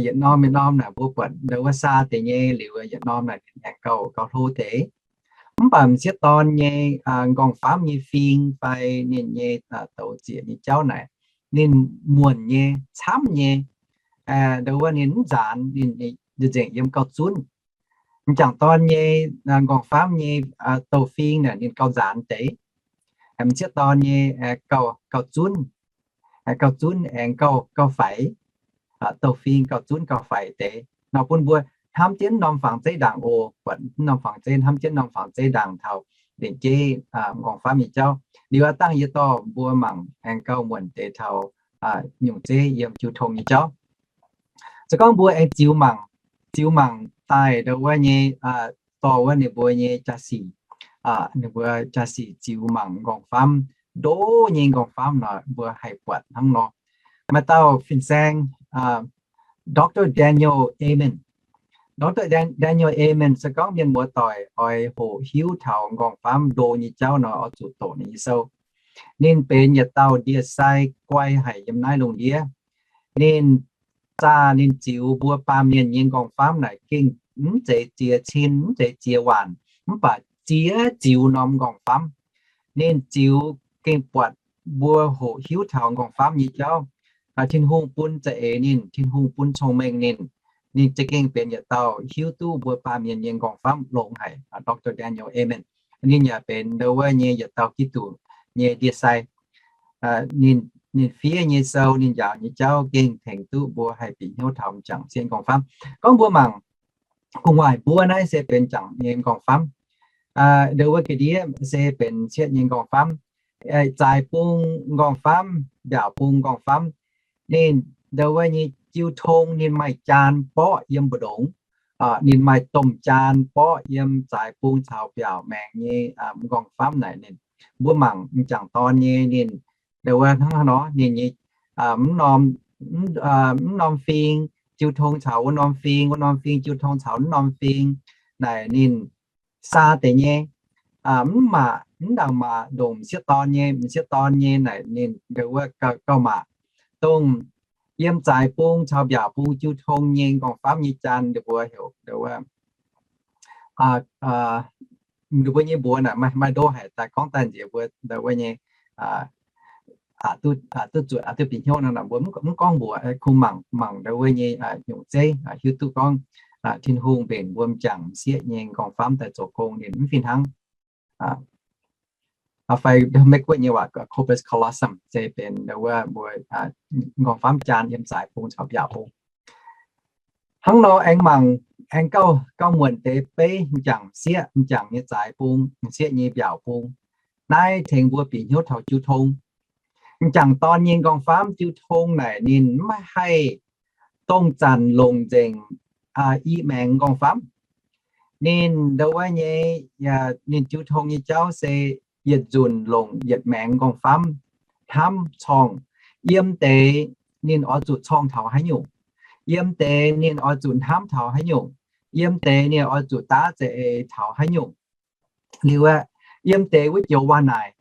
yietc norm yietc norm naaic mbuo buatc ndau wuov saa deix nyei liuz, yietc norm naaic ninh aengx gauh, gauh hlo deix. Mv baac m'sieqv dorn nyei nqorngv-famv nyei fing fai ninh nyei douz ziec nyei jauv naaic, ninh muonc nyei, camv nyei. Ndau wuov ninh mv nzaanx, ninh nzengc yiem gauh zunv. M'jangc dorn nyei nqorngv-famv nyei douz-fing naaic ninh gauh nzaanx deix. M'sieqv dorn nyei gauh, gauh zunv, gauh zunv aengx gauh, gauh faix. Douz-fing gauh zunv gauh faix deix nor bun mbuo hnamv jienv norm fangx zeiv ndaangc oc. Buatc norm fangx zeiv, hnamv jienv norm fangx zeiv ndaangc taux lengc jeiv nqorngv-famv nyei jauv. Liuz aav dangh yie dorh mbuo mangc aengx gauh muonc deix taux nyungc zeiv yiem jiu tong nyei jauv. Se gorngv mbuo aengx ziux mangc, ziux mangc daaih ndau wuov nyei, dorh wuov ninh mbuo nyei jaa-sic, ninh mbuo jaa-sic ziux mangc nqorngv-famv, ndo nyei nqorngv-famv nor mbuo haih buatc hnangv nor. Maaih dauh fin-saeng, Doctor Daniel Amen. Doctor Dan-, Daniel Amen se gorngv mienh muoz-doic oix hoqc hiuv taux nqorngv-famv ndo nyei jauv nor, oix zuqc doqc ninh nyei sou. Ninh benx yietc dauh ndie-sai guai haic yiem naaiv lungh ndiev. Ninh zaah ninh ziux mbuo baamh mienh nyei nqorngv-famv naaic gengh mv zeiz ziex cin, mv zeiz ziex waanc, mv baac ziex ziux norm nqorngv-famv. Ninh ziux gengh buatc mbuo hoqc hiuv taux nqorngv-famv nyei jauv. Tin-Hungh bun za'eix ninh, Tin-Hungh bun cong-mengh ninh, ninh za'gengh benx yietc dauh hiuv duqv mbuo baamh mienh nyei nqorngv-famv longx haic. Doctor Daniel Amen, ninh yaac benx ndau wuov nyei yietc dauh Giduc nyei ndie-sai. Ninh, ninh fiev nyei sou, ninh njaaux nyei jauv gengh tengx duqv mbuo haih bieqc hnyouv taux m'jangc m'sieqv nqorngv-famv. Gorngv mbuo mangc gu'nguaaic mbuov naaiv se benx m'jangc nyei nqorngv-famv. Ndau wuov ga'ndiev se benx m'sieqv nyei nqorngv-famv. Zaaix bung nqorngv-famv, mbiaauc bung nqorngv-famv. Ninh ndau wuov nyei jiu tong ninh maaih jaan mborqv yiem mbu'ndongx. Ninh maaih domh jaan mborqv yiem zaaix bung caux mbiaauc maengx nyei nqorngv-famv naaic ninh. Mbuo mangc m'jangc dorn nyei ninh ndau wuov hnangv haaix nor, ninh nyei mv norm, mv norm fing jiu tong caux wuov norm fing, wuov norm fing jiu tong caux mv norm fing naaic ninh saa deix nyei. Mv maac, mv ndaangc maac ndongc m'sieqv dorn nyei, m'sieqv dorn nyei naaic ninh ndau wuov gauh maac. Dongh yiem zaaix bung caux mbiaauc bung jiu tong nyei nqorngv-famv nyei jaan, ninh mbuo heuc ndau wuov, ninh mbuo nyei mbuox naaic maaih ndo haic, daaih gorngv daaih nziex mbuo ndau wuov nyei aqc duqv zuotc, aqc duqv bieqc hnyouv nor, mbuo mv gorngv mbuox, kungx mangc, mangc ndau wuov nyei nyungc zeiv, hiuv duqv gorngv Tin-Hungh mbenc mbuo m'jangc m'sieqv nyei nqorngv-famv daaih zoux gong ninh mv fih hnangv. Fai Meiv-Guoqv nyei waac corpus callosum se benx ndau wuov mbuo nqorngv-famv jaan yiem zaaix bung caux mbiaauc bung. Hnangv nor aengx mangc, aengx gauh, gauh muonc deix beiv m'jangc m'sieqv, m'jangc nyei zaaix bung, m'sieqv nyei mbiaauc bung. Naaiv tengx mbuo bieqc hnyouv taux jiu tong. M'jangc dorn nyei nqorngv-famv jiu tong naaic ninh maiv haih dongh zanc longc nzengc i maengx nqorngv-famv. Ninh ndau wuov nyei, ninh jiu tong nyei jauv se yietc nzunc longc yietc maengx nqorngv-famv hnamv corngh. Yiem deix ninh oix zuqc corngh taux haaix nyungc. Yiem deix ninh oix zuqc hnamv taux haaix nyungc. Yiem deix ninh oix zuqc daav za'eix taux haaix nyungc. Liuz aeqv, yiem deix wuov joux waac naaic,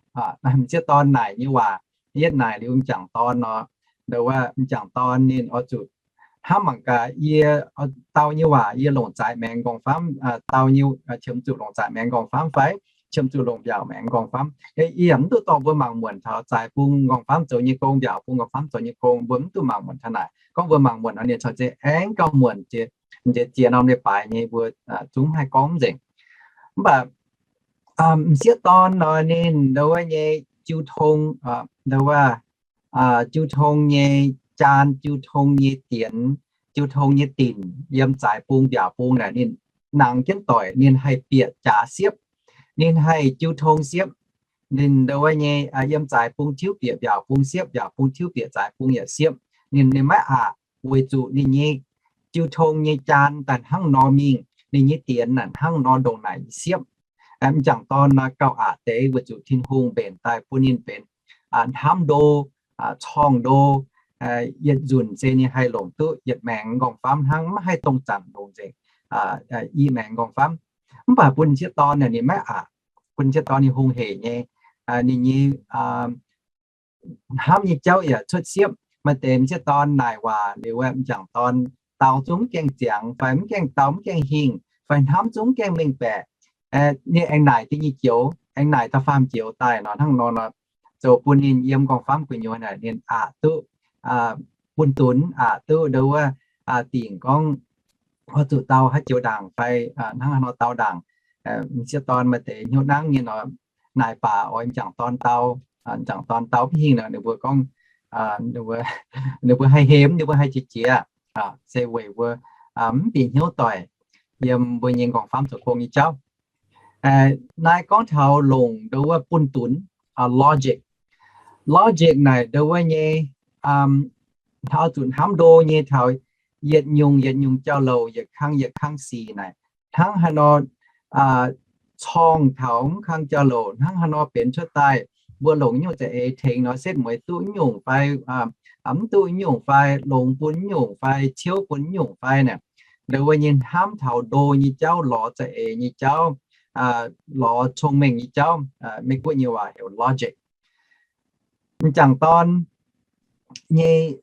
m'sieqv dorn naaic nyei waac, yietv naaic liuz m'jangc dorn nor, ndau wuov m'jangc dorn ninh oix zuqc hnamv mangc gaax, yie dau nyei waac yie longc zaaix maengx nqorngv-famv, dau nyei, qiemx zuqc longc zaaix maengx nqorngv-famv fai qiemx zuqc longc mbiaauc maengx nqorngv-famv. Yie yaac mv duqv dorh mbuo mangc muonc taux zaaix bung nqorngv-famv zoux nyei gong, mbiaauc bung nqorngv-famv zoux nyei gong, mbuo mv duqv mangc muonc taux naaic. Gorngv mbuo mangc muonc taux ninh caux ziex aengx gauh muonc jiex, jiex ziex norm leiz-baaix nyei mbuo zungv haih gorngv nzengc. Mv baac m'sieqv dorn nor ninh ndau wuov nyei jiu tong, ndau wuov jiu tong nyei jaan, jiu tong nyei dienx, jiu tong nyei dinc yiem zaaix bung mbiaauc bung naaic ninh nangx jienv doic, ninh haih bieqc jaax siepv, ninh haih jiu tong siepv. Ninh ndau wuov nyei yiem zaaix bung tiuv bieqc mbiaauc bung siepv, mbiaauc bung tiuv bieqc zaaix bung yaac siepv. Ninh, ninh maiv aqc, weic zuqc ninh nyei jiu tong nyei jaan daaih hnangv nor mingh, ninh nyei dienx naaic hnangv nor ndongc naaic siepv. M'jangc dorn nor gauh aqc deix weic zuqc Tin-Hungh mbenc daaih bun ninh benx hnamv ndo, corngh ndo, yietc nzunc se ninh haih longc duqv yietc maengx nqorngv-famv hnangv, maiv haih dongh zanc longc nzengc i maengx nqorngv-famv. Mv baac bun m'sieqv dorn naaic ninh maiv aqc, bun m'sieqv dorn ninh hungh hec nyei, ninh nyei hnamv nyei jauv yaac cuotv siepv. Maaih deix m'sieqv dorn naaic waac liuz, m'jangc dorn dau zungv mv gaengh ziangx fai mv gaengh dau, mv gaengh hingh, fai hnamv zungv mv gaengh mengh baeqc. Ninh aengx naaic da'nyeic joux, aengx naaic da'faam joux daaih nor, hnangv nor nor, zoux bun ninh yiem nqorngv-famv gu'nyuoz naaic ninh aqc duqv bun dunx, aqc duqv ndo wuov dingc gorngv oix zuqc dau haaix joux ndaangc fai hnangv haaix nor dau ndaangc. M'sieqv dorn maaih deix hnyouv nangv nyei nor, naaic baac oix m'jangc dorn dau, m'jangc dorn dau mv hingh nor, ninh mbuo gorngv, ninh mbuo haih hemx, ninh mbuo haih qiex jiez, se weic mbuo mv bieqc hnyouv doic yiem mbuo nyei nqorngv-famv zoux gong nyei jauv. Naaiv gorngv taux longc ndo wuov bun dunx, logic. Logic naaic ndo wuov nyei, oix zuqc hnamv ndo nyei taux yietc nyungc yietc nyungc jauv-louc, yietc kang yietc kang sic naaic, hnangv haaix nor corng taux mv kang jauv-louc, hnangv haaix nor benx cuotv daaih, mbuo longc nyungc za'eix tengx nor setv mueiz duqv nyungc fai mv duqv nyungc fai longx bun nyungc fai ciouv bun nyungc fai naaic. Ndo wuov nyei hnamv taux ndo nyei jauv, lorz za'eix nyei jauv, lorz cong-mengh nyei jauv, Meiv-Guoqv nyei waac heuc logic. M'jangc dorn nyei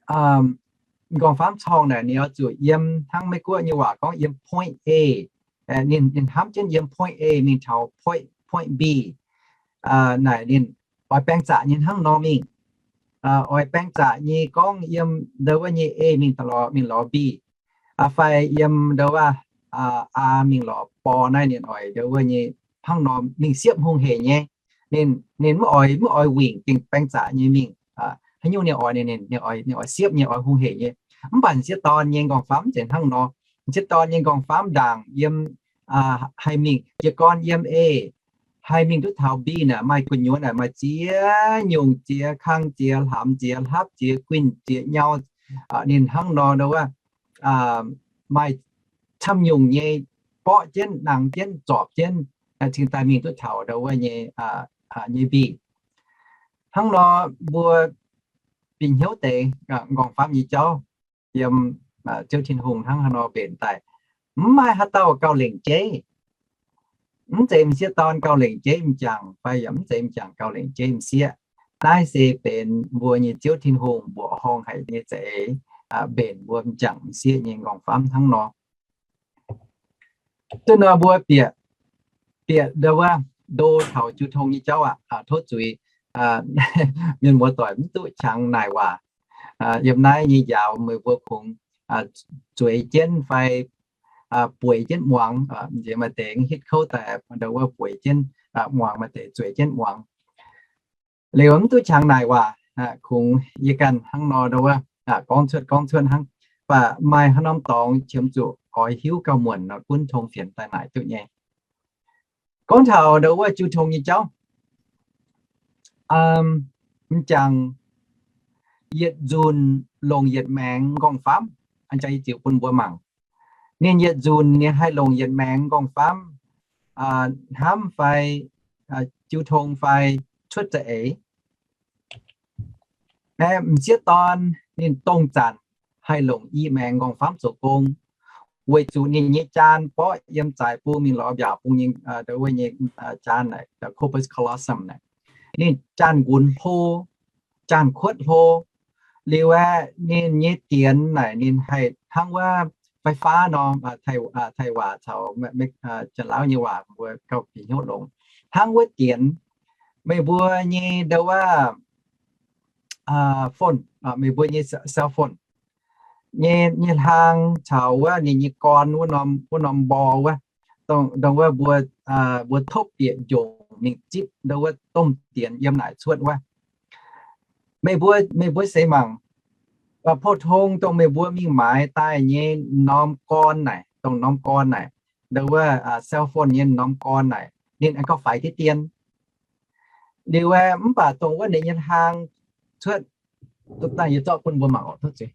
nqorngv-famv corng naaic ninh oix zuqc yiem hnangv Meiv-Guoqv nyei waac gorngv yiem point A. Ninh hnamv jienv yiem point A mingh taux point B. Naaic ninh oix baeng zaqc nyei hnangv nor mingh. Oix baeng zaqc nyei gorngv yiem ndo wuov nyei A mingh lorz, mingh lorz B, fai yiem ndo wuov A mingh lorz B naaiv ninh oix ndo wuov nyei hnangv nor mingh siepv hungh hec nyei. Ninh, ninh mv oix, mv oix wingc gengh baeng zaqc nyei mingh. Haaix nyungc ninh oix, ninh, ninh oix siepv nyei, oix hungh hec nyei. Mv baac m'sieqv dorn nyei nqorngv-famv mv zeiz hnangv nor. M'sieqv dorn nyei nqorngv-famv ndaangc yiem haih mingh jiez gorn yiem A, haih mingh duqv taux B naaic maaih gu'nyuoz naaic maaih ziex nyungc, ziex kang, ziex hlaax, ziex hlapv, ziex guinh, ziex nyau. Ninh hnangv nor ndo wuov maaih camv nyungc nyei borqv jienv, nangx jienv, zorpc jienv, cingx daaih mingh duqv taux ndo wuov nyei, nyei B. Hnangv nor mbuo bieqc hnyouv deix nqorngv-famv nyei jauv yiem Ziouv Tin-Hungh hnangv haaix nor mbenc daaih. Mv maaih haaix dauh gauh lengc jeiv. Mv zeiz m'sieqv dorn gauh lengc jeiv m'jangc fai yaac mv zeiz m'jangc gauh lengc jeiv m'sieqv. Naaiv se benx mbuo nyei Ziouv Tin-Hungh mbuoqc horngh haic nyei za'eix mbenc mbuo m'jangc m'sieqv nyei nqorngv-famv hnangv nor. Duqv nor mbuo bieqc, bieqc ndo wuov ndo taux jiu tong nyei jauv aqv. Tov zuiz, mienh muoz doic mv duqv qangx naaic waac. Yiem naaiv nyei njaaux meih mbuo kungx zueiz jienv fai bueix jienv muangx. Nziex maaih deix hitv kouv daaih ndo wuov bueix jienv muangx, maaih deix zueiz jienv muangx. Liuz mv duqv qangx naaic waac, kungx yie ganh hnangv nor ndo wuov gorngv cuotv gorngv cuotv hnangv. Mv baac maaih haaix norm dorngx qiemx zuqc oix hiuv gauh muonc nor gunv tong fienx daaih naaic duqv nyei. Gorngv taux ndo wuov jiu tong nyei jauv, m'jangc yietc nzunc longc yietc maengx nqorngv-famv. A'jang yie ziux bun mbuo mangc. Ninh yietc nzunc ninh haih longc yietc maengx nqorngv-famv hnamv fai jiu tong fai cuotv za'eix. M'sieqv dorn ninh dongh zanc haih longc i maengx nqorngv-famv zoux gong, weic zuqc ninh nyei jaan borqv yiem zaaix bung mingh lorz mbiaauc bung nyei, ndo wuov nyei jaan naaic, corpus callosum naaic. Ninh jaan-nqunx hlo, jaan-kuotv hlo. Liuz aeqv, ninh nyei dienx naaic ninh haih hnangv wuov fai faav nor, Taiv waac caux Janx-Laauv nyei waac mbuo gauh bieqc hnyouv longx. Hnangv wuov dienx, meih mbuo nyei ndo wuov phone, meih mbuo nyei cell phone nyei, nyei hlang caux wuov ninh nyei gorn wuov norm, wuov norm mbor wuov, dongh wuov mbuo, mbuo topv bieqc njongc mingh zipv ndo wuov domh dienx yiem naaic cuotv wuov. Meih mbuo, meih mbuo seix mangc, pou-tong dongh meih mbuo mingh maaiz daaih nyei norm gorn naaic, dongh norm gorn naaic, ndo wuov cell phone nyei norm gorn naaic, ninh aengx gauh faix diqv dien. Liuz aeqv, mv baac dongh wuov ninh nyei hlang cuotv, daaih yie zorqv bun mbuo mangc oc, tov zuiz.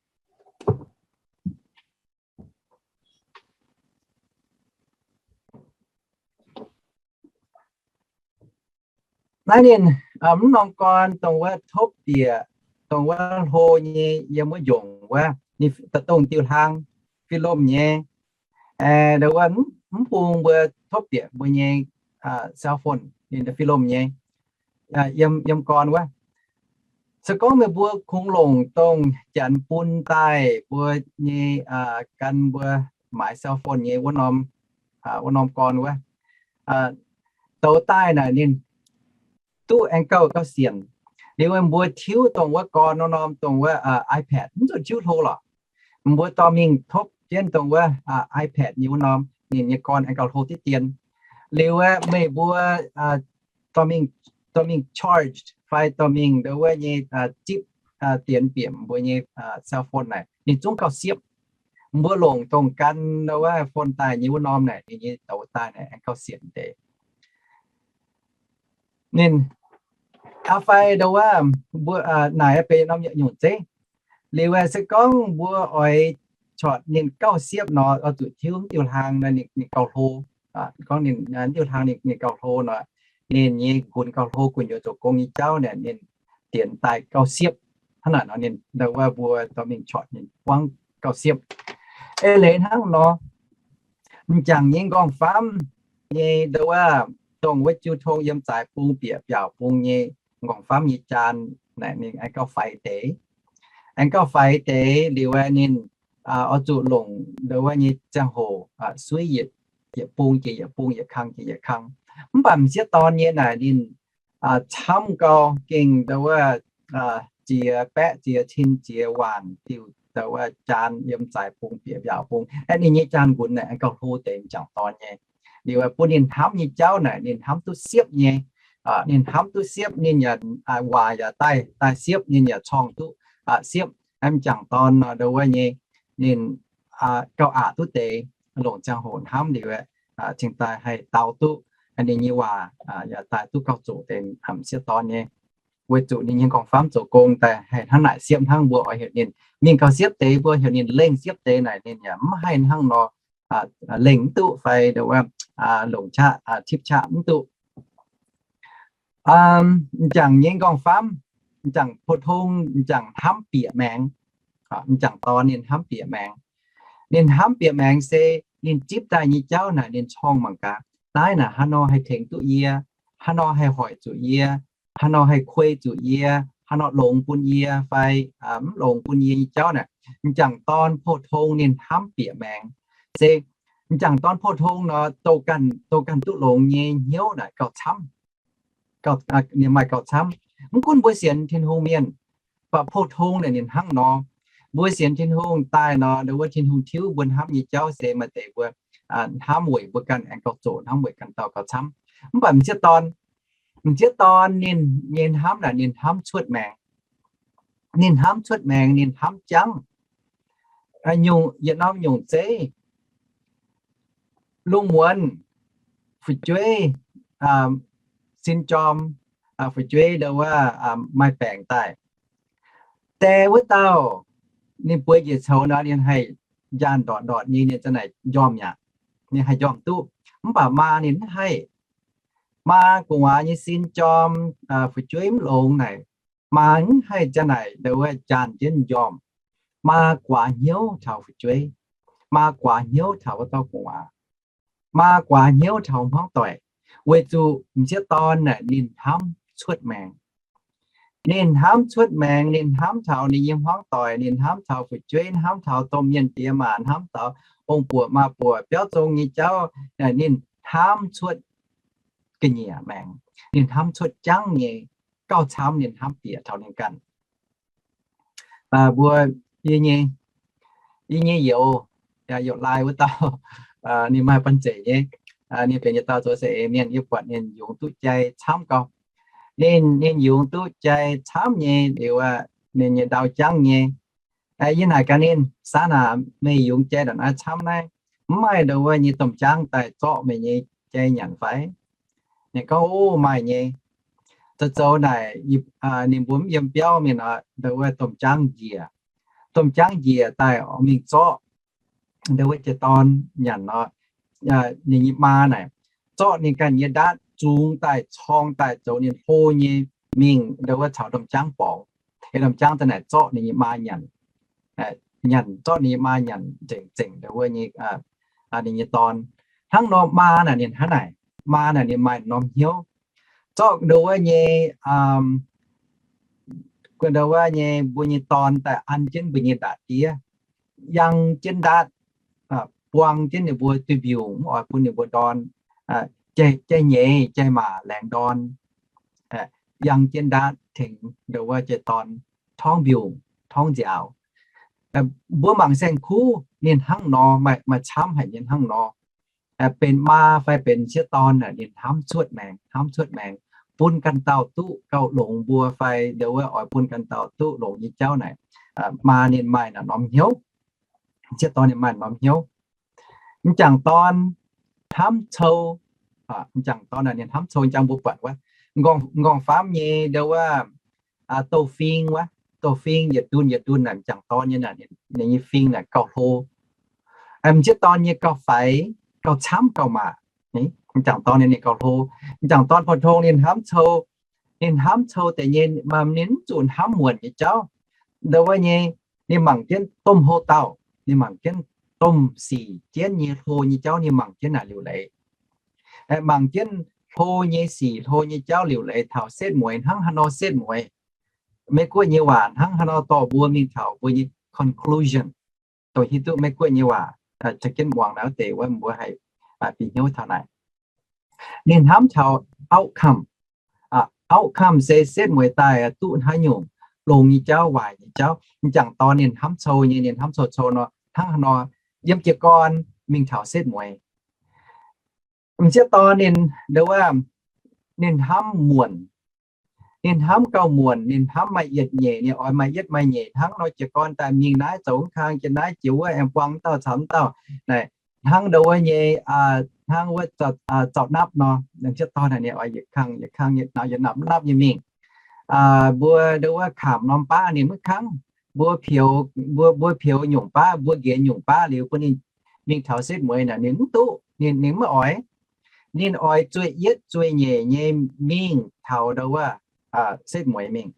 Naaiv ninh mv norm gorn dongh wuov topv bieqc dongh wuov hlo nyei yiem wuov njongc wuov, ninh daaih dongh diuh hlang fih lomh nyei. Ndo wuov mv bung mbuo topv bieqc mbuo nyei cell phone ninh fih lomh nyei, yiem, yiem gorn wuov. Se gorngv meih mbuo kungx longc dongh janx bun daaih mbuo nyei, gan mbuo maaiz cell phone nyei wuov norm, wuov norm gorn wuov, douz daaih naaic ninh duqv aengx gauh, gauh sienc. Liuz mbuo tiuv dongh wuov gorn wuov norm dongh wuov iPad, mv zuqc tiuv hlo lorqc. Mbuo dorh mingh topv jienv dongh wuov iPad nyei wuov norm, ninh nyei gorn aengx gauh hlo diqv dien. Liuz meih mbuo dorh mingh, dorh mingh charge fai dorh mingh ndo wuov nyei zipv dienx bieqc mbuo nyei cell phone naaic, ninh zungv gauh siepv. Mbuo longc dongh gan ndo wuov phone daaih nyei wuov norm naaic, ninh nyei douz daaih naaic aengx gauh sienc deix. Ninh, aa, fai ndo wuov mbuo naaic benx norm nyungc zeiv. Liuz se gorngv mbuo oix corc ninh gauh siepv nor, oix zuqc tiuv diuh hlang nor ninh gauh hlo. Gorngv ninh diuh hlang ninh gauh hlo nor, ninh nyei gunx gauh hlo, gu'nyuoz zoux gong nyei jauv naaic ninh dienx daaih gauh siepv. Hnangv naaic nor ninh ndo wuov mbuo dorh mingh corc ninh buangv gauh siepv. Eix leiz hnangv nor, m'jangc nyei nqorngv-famv nyei ndo wuov, dongh wuov jiu tong yiem zaaix bung bieqc biaux bung nyei nqorngv-famv nyei jaan naaic ninh aengx gauh faix deix. Aengx gauh faix deix liuz ninh oix zuqc longc ndo wuov nyei ziangh hoc suiv yietc, yietc bung jiex yietc bung, yietc kang jiex yietc kang. Mv baac m'sieqv dorn nyei naaic ninh camv gau, gengh ndo wuov ziex baeqv ziex cin ziex waanc diuh ndo wuov jaan yiem zaaix bung bieqc biaux bung. Aeqv, ninh nyei jaan-nqunx naaic aengx gauh hlo deix m'jangc dorn nyei. Liuz bun ninh hnamv nyei jauv naaic ninh hnamv duqv siepv nyei. Ninh hnamv duqv siepv, ninh yaac, waac yaac daaih, daaih siepv, ninh yaac corng duqv siepv. M'jangc dorn nor ndo wuov nyei, ninh gauh aqc duqv deix, longc ziangh hoc hnamv liuz, cingx daaih haih dau duqv ninh nyei waac, yaac daaih duqv gauh zoqc deix m'sieqv dorn nyei. Weic zuqc ninh nyei nqorngv-famv zoux gong daaih haih hnangv naaic siepv hnangv. Mbuo oix heuc ninh mingh gauh siepv deix, mbuo heuc ninh lengh siepv deix naaic ninh yaac mv haih hnangv nor, lengh mv duqv fai ndo wuov longc qaqv, tipv qaqv mv duqv. M'jangc nyei nqorngv-famv, m'jangc pou-tong, m'jangc hnamv bieqc maengx. M'jangc dorn ninh hnamv bieqc maengx. Ninh hnamv bieqc maengx se ninh zipv daaih nyei jauv naaic ninh corng mangc gaax, naaiv naaic haaix nor haih tengx duqv yie, haaix nor haih hoic zuqc yie, haaix nor haih kuei zuqc yie, haaix nor longx bun yie fai mv longx bun yie nyei jauv naaic, m'jangc dorn pou-tong ninh hnamv bieqc maengx. Se m'jangc dorn pou-tong nor, douh ganh, douh ganh duqv longx nyei hnyouv naaic gauh camv. Ninh maaih gauh camv. Mv gunv mbuo sienx Tin-Hungh mienh, mv baac pou-tong naaic ninh hnangv nor. Mbuo sienx Tin-Hungh daaih nor, ndo wuov Tin-Hungh tiuv mbuo hnamv nyei jauv se maaih deix mbuo hnamv weic mbuo ganh aengx gauh zoqc, hnamv weic ganh dauh gauh camv. Mv baac m'sieqv dorn, m'sieqv dorn ninh nyei hnamv naaic ninh hnamv cuotv maengx. Ninh hnamv cuotv maengx, ninh hnamv jangv. Nyungc, yietc norm nyungc zeiv, lungh muonz, fu'jueiv, sin jorm, fu'jueiv ndo wuov maaih baengc daaih, die wuov dauh ninh bueix njiec coux nor ninh haih njaanh ndortc ndortc nyei, ninh za'naaic njormh aqv. Ninh haih njormh duqv. Mv baac maa ninh mv haih. Maa gu'nguaaz nyei sin jorm, fu'jueiv mv longx naaic, maa mv haih za'naaic ndo wuov njaanh jienv njormh. Maa guaax hnyouv taux fu'jueiv. Maa guaax hnyouv taux wuov dauh gu'nguaaz. Maa guaax hnyouv taux hmuangv doic, weic zuqc m'sieqv dorn naaic ninh hnamv cuotv maengx. Ninh hnamv cuotv maengx, ninh hnamv taux ninh nyei hmuangv doic, ninh hnamv taux fu'jueiv, hnamv taux domh mienh diex maac, hnamv taux ong-buoc maa-buoc, biauv zong nyei jauv, ninh hnamv cuotv ga'nyiec maengx. Ninh hnamv cuotv jangv nyei, gauh camv ninh hnamv bieqc taux ninh ganh. Mbuo, yie nyei, yie nyei youz, youz laai wuov dauh, ninh maaih banh zeic nyei, ninh benx yietc dauh zoux saeng-eix mienh, yie buatc ninh yungz duqv jai camv gau. Ninh, ninh yungz duqv jai camv nyei liuz, ninh nyei ndau jangv nyei. Yie naaic gaax ninh, Saanv aac, meih yungz jai ndongc naaiv camv naaiv, mv maaih ndo wuov nyei domh jaangv daaih zorqv meih nyei jai nyanc fai? Ninh gorngv, O, maaih nyei. Zoux zoux naaic, ninh mbuo mv yiem biauv mingh nor, ndo wuov domh jaangv njiec, domh jaangv njiec daaih oix mingh zorqv ndo wuov jai-dorn nyanc nor, ninh nyei maa naaic zorqv ninh ganh nyei ndaatv zungx daaih corng daaih zoux ninh hlo nyei mingh ndo wuov caux domh jaangv borngz. Heuc norm jaang daaih naaic zorqv ninh nyei maa nyanc, nyanc zorqv ninh nyei maa nyanc nzengc, zengc ndau wuov nyei, ninh nyei dorn. Hnangv nor maa naaic ninh hnangv naaic, maa naaic ninh maaih norm hnyouv, zorqv ndau wuov nyei, ndau wuov nyei mbuo nyei dorn daaih an jienv mbuo nyei ndaatv diev, yangh jienv ndaatv, buang jienv ninh mbuo duih mbiungc, mv oix bun ninh mbuo ndorn, jai nyeiz jai maac laengz ndorn, yangh jienv ndaatv tengx ndau wuov jai dorn torngv mbiungc torngv nziaaux. Mbuo mangc saeng-kuv ninh hnangv nor, maaih camv haic nyei hnangv nor. Benx maa fai benx m'sieqv dorn naaic ninh hnamv cuotv maengx, hnamv cuotv maengx, bun ganh dauh duqv gauh longx mbuo fai ndau wuov oix bun ganh dauh duqv longx nyei jauv naaic, maa ninh maaih naaic norm hnyouv, m'sieqv dorn ninh maaih norm hnyouv. M'jangc dorn hnamv cou, m'jangc dorn ninh hnamv cou, jangx mbuo buatc wuov, m'nqorngv-faamv nyei ndau wuov, douh fing wuov, douh fing yietc dunh yietc dunh naaic, m'jangc dorn nyei naaic, ninh nyei fing naaic gauh hlo. M'sieqv dorn nyei gauh faix, gauh camv gauh maac. M'jangc dorn ninh gauh hlo. M'jangc dorn pou-tong ninh hnamv cou, ninh hnamv cou deix nyei, ninh mv zuqc hnamv muonc nyei jauv. Ndau wuov nyei, ninh mangc jienv domh hlo dauh, ninh mangc jienv domh sic jienv nyei hlo nyei jauv, ninh mangc jienv naaic liuc leiz. Mangc jienv hlo nyei sic hlo nyei jauv liuc leiz taux setv mueiz hnangv haaix nor setv mueiz. Meiv Guoqv nyei waac hnangv haaix nor dorh mbuo mingh taux mbuo nyei conclusion, dongh hiuv duqv Meiv Guoqv nyei waac, caux jienv muangx naaiv deix wuov mbuo haih bieqc hnyouv taux naaic. Ninh hnamv taux outcome. Outcome se setv mueiz daaih duqv haaix nyungc, longx nyei jauv, waaic nyei jauv. M'jangc dorn ninh hnamv cou nyei, ninh hnamv cou cou nor, hnangv haaix nor yiem jiez gorn mingh taux setv mueiz. M'sieqv dorn ninh, ndau wuov, ninh hnamv muonc. Ninh hnamv gauh muonc, ninh hnamv maaih yietc nyeic, ninh oix maaih yietv maaih nyeic hnangv nor jiez gorn daaih mingh naaiv zoux wuov kang, jiex naaiv jiex wuov, aengx buang wuov dauh caux wuov dauh naaic, hnangv ndau wuov nyei, hnangv wuov zaux napv nor, m'sieqv dorn ninh oix yietc kang yietc kang yietc napv yietc napv mv napv nyei mingh. Mbuo ndau wuov kamx norm baav ninh mv kangv, mbuo peux, mbuo peux nyungc baav, mbuo nqenx nyungc baav liuz bun ninh mingh taux setv mueiz naaic ninh mv duqv, ninh mv oix. Ninh oix zueih yietv zueih nyeic nyei mingh taux ndau wuov setv mueiz mingh.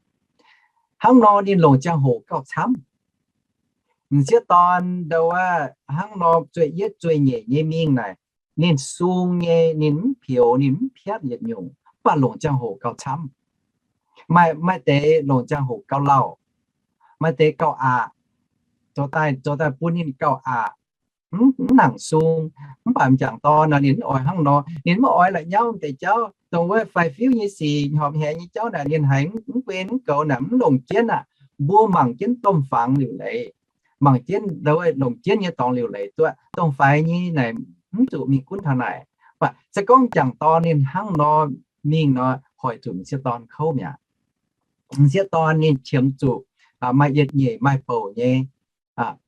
Hnangv nor ninh longc ziangh hoc gauh camv. M'sieqv dorn ndau wuov hnangv nor zueih yietv zueih nyeic nyei mingh naaic, ninh sung nyei, ninh mv peux, ninh mv piatv yietc nyungc, mv baac longc ziangh hoc gauh camv. Maaih, maaih deix longc ziangh hoc gauh lauh, maaih deix gauh aqc, zoux daaih, zoux daaih bun ninh gauh aqc, mv nangc sung. Mv baac m'jangc dorn nor ninh mv oix hnangv nor, ninh mv oix la'nyauv deix jauv, dongh wuov faix-fiuv nyei sic, horpc haic nyei jauv naaic ninh haiz mv guen mv goux naaic mv longc jienv aqv. Mbuo mangc jienv domh fangx liuc leiz, mangc jienv ndau wuov longc jienv nyei dorngx liuc leiz duqv, dongh faix nyei naaic mv zuqc mingh gunv taux naaic. Mv baac se gorngv m'jangc dorn ninh hnangv nor mingh nor, hoic zuqc m'sieqv dorn kouv mi'aqv. M'sieqv dorn ninh qiemx zuqc maaih yietc nyeic maaih bouc nyei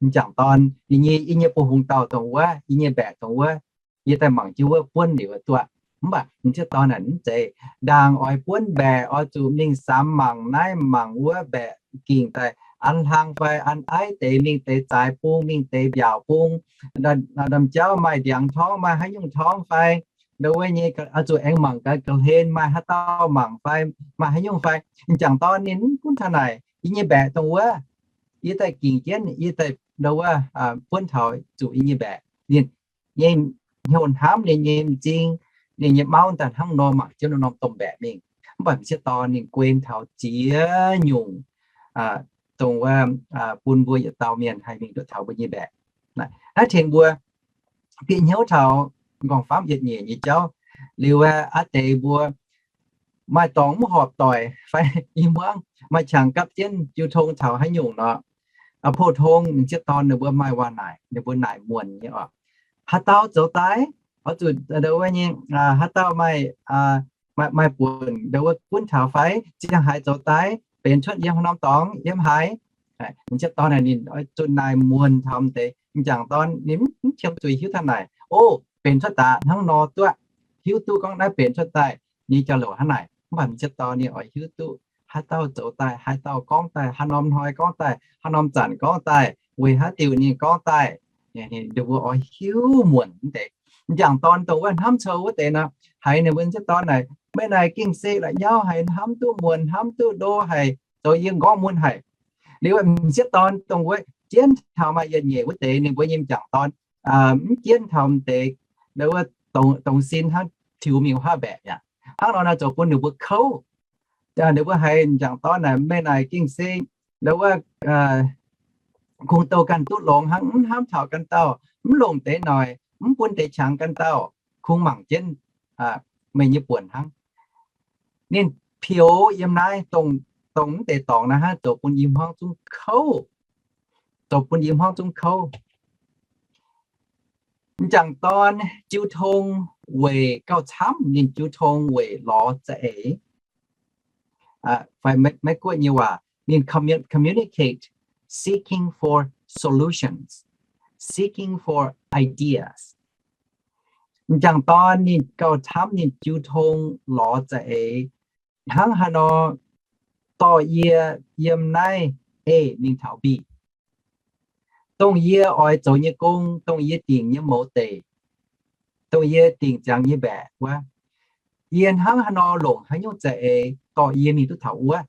m'jangc dorn, yie nyei, yie nyei buoz-hungh dauh dongh wuov, yie nyei mbaeqc dongh wuov, yie daaih mangc jienv wuov buonv liuz duqv. Mv baac m'sieqv dorn naaic mv zeiz, ndaangc oix buonv mbaeqc, oix zuqc mingh samx mangc naaiv mangc wuov, mbaeqc gingc daaih an hlang fai an aiv deix, mingh deix zaaix bung, mingh deix mbiaauc bung, ndorm jauv maaih ndiangx torngv, maaih haaix nyungc torngv fai, ndau wuov nyei oix zuqc aengx mangc gaax ga'hlen maaih haaix dauh mangc fai, maaih haaix nyungc fai. M'jangc dorn ninh mv gunv taux naaic, yie nyei mbaeqc dongh wuov, yie daaih gingc jienv, yie daaih ndau wuov buonv taux zuqc yie nyei mbaeqc. Ninh nyei hnyouv hnamv ninh nyei m'zing, ninh nyei mauv daaih hnangv nor mangc jienv norm domh mbaeqc mingh. Mv baac m'sieqv dorn ninh guen taux ziex nyungc dongh wuov bun mbuo yietc dauh mienh haih mingh nduqc taux mbuo nyei mbaeqc. Naaiv tengx mbuo bieqc hnyouv taux m'nqorngv-famv yietc nyeic nyei jauv. Liuz wuov aqv deix mbuo maaih dorngx mv horpc doic fai i hmuangv maaih qangx gapv jienv jiu tong taux haaix nyungc nor, pou-tong m'sieqv dorn ninh mbuo maaih waac naaic, ninh mbuo naaic muonc nyei oc. Haaix dauh zoux daaih, oix zuqc ndau wuov nyei, haaix dauh maaih, maaih buonc ndau wuov gunv taux fai ziangh haaix zoux daaih, benx cuotv yiem haaix norm dorngx, yiem haaix. M'sieqv dorn ninh oix zuqc naaic muonc taux m'deix. M'jangc dorn ninh mv qiemx zuiz hiuv taux naaic, o, benx cuotv daaih hnangv nor duqv, hiuv duqv gorngv naaiv benx cuotv daaih nyei jauv-louc hnangv naaic. Mv baac m'sieqv dorn ninh oix hiuv duqv haaix dauh zoux daaih, haaix dauh gorngv daaih, haaix norm hnoi gorngv daaih, haaix norm zanc gorngv daaih, weic haaix diuc ninh gorngv daaih, ninh mbuo oix hiuv muonc mv deix. M'jangc dorn dongh wuov hnamv cou wuov deix nor, haiz ninh mbuo m'sieqv dorn naaic, meih naaic gengh se la'nyauv haic, hnamv duqv muonc, hnamv duqv ndo haic, zoux yie nqorngv mun haic. Liuz m'sieqv dorn dongh wuov jienv taux maaih yietc nyeic wuov deix ninh mbuo nyei m'jangc dorn, mv jienv taux m'deix, wuov dongz sin hnangv tiux mingh wuov haav mbaeqc aqv. Hnangv nor naaic zoux bun ninh mbuo kouv. Ninh mbuo haiz m'jangc dorn naaic, meih naaic gengh se wuov kungx douh ganh duqv longx hnangv, mv hnamv taux ganh dauh, mv longc deix noic, mv bun deix qangx ganh dauh, kungx mangc jienv meih nyei buonc hnangv. Ninh peux yiem naaiv, dongh mv deix dorngx naaiv hnangv, zoux bun i hmuangv zungv kouv. Zoux bun i hmuangv zungv kouv. M'jangc dorn jiu tong weic gauh camv, ninh jiu tong weic lorz za'eix. Fai Meiv-Guoqv nyei waac, ninh communicate seeking for solutions, seeking for ideas. M'jangc dorn ninh gauh camv, ninh jiu tong lorz za'eix. Hnangv haaix nor dorh yie yiem naaiv eix mingh taux mbic, dongh yie oix zoux nyei gong, dongh yie dingc nyei mouz deic, dongh yie dingc ziangx nyei mbaeqc wuov, yie hnangv haaix nor longc haaix nyungc za'eix dorh yie mingh duqv taux wuov.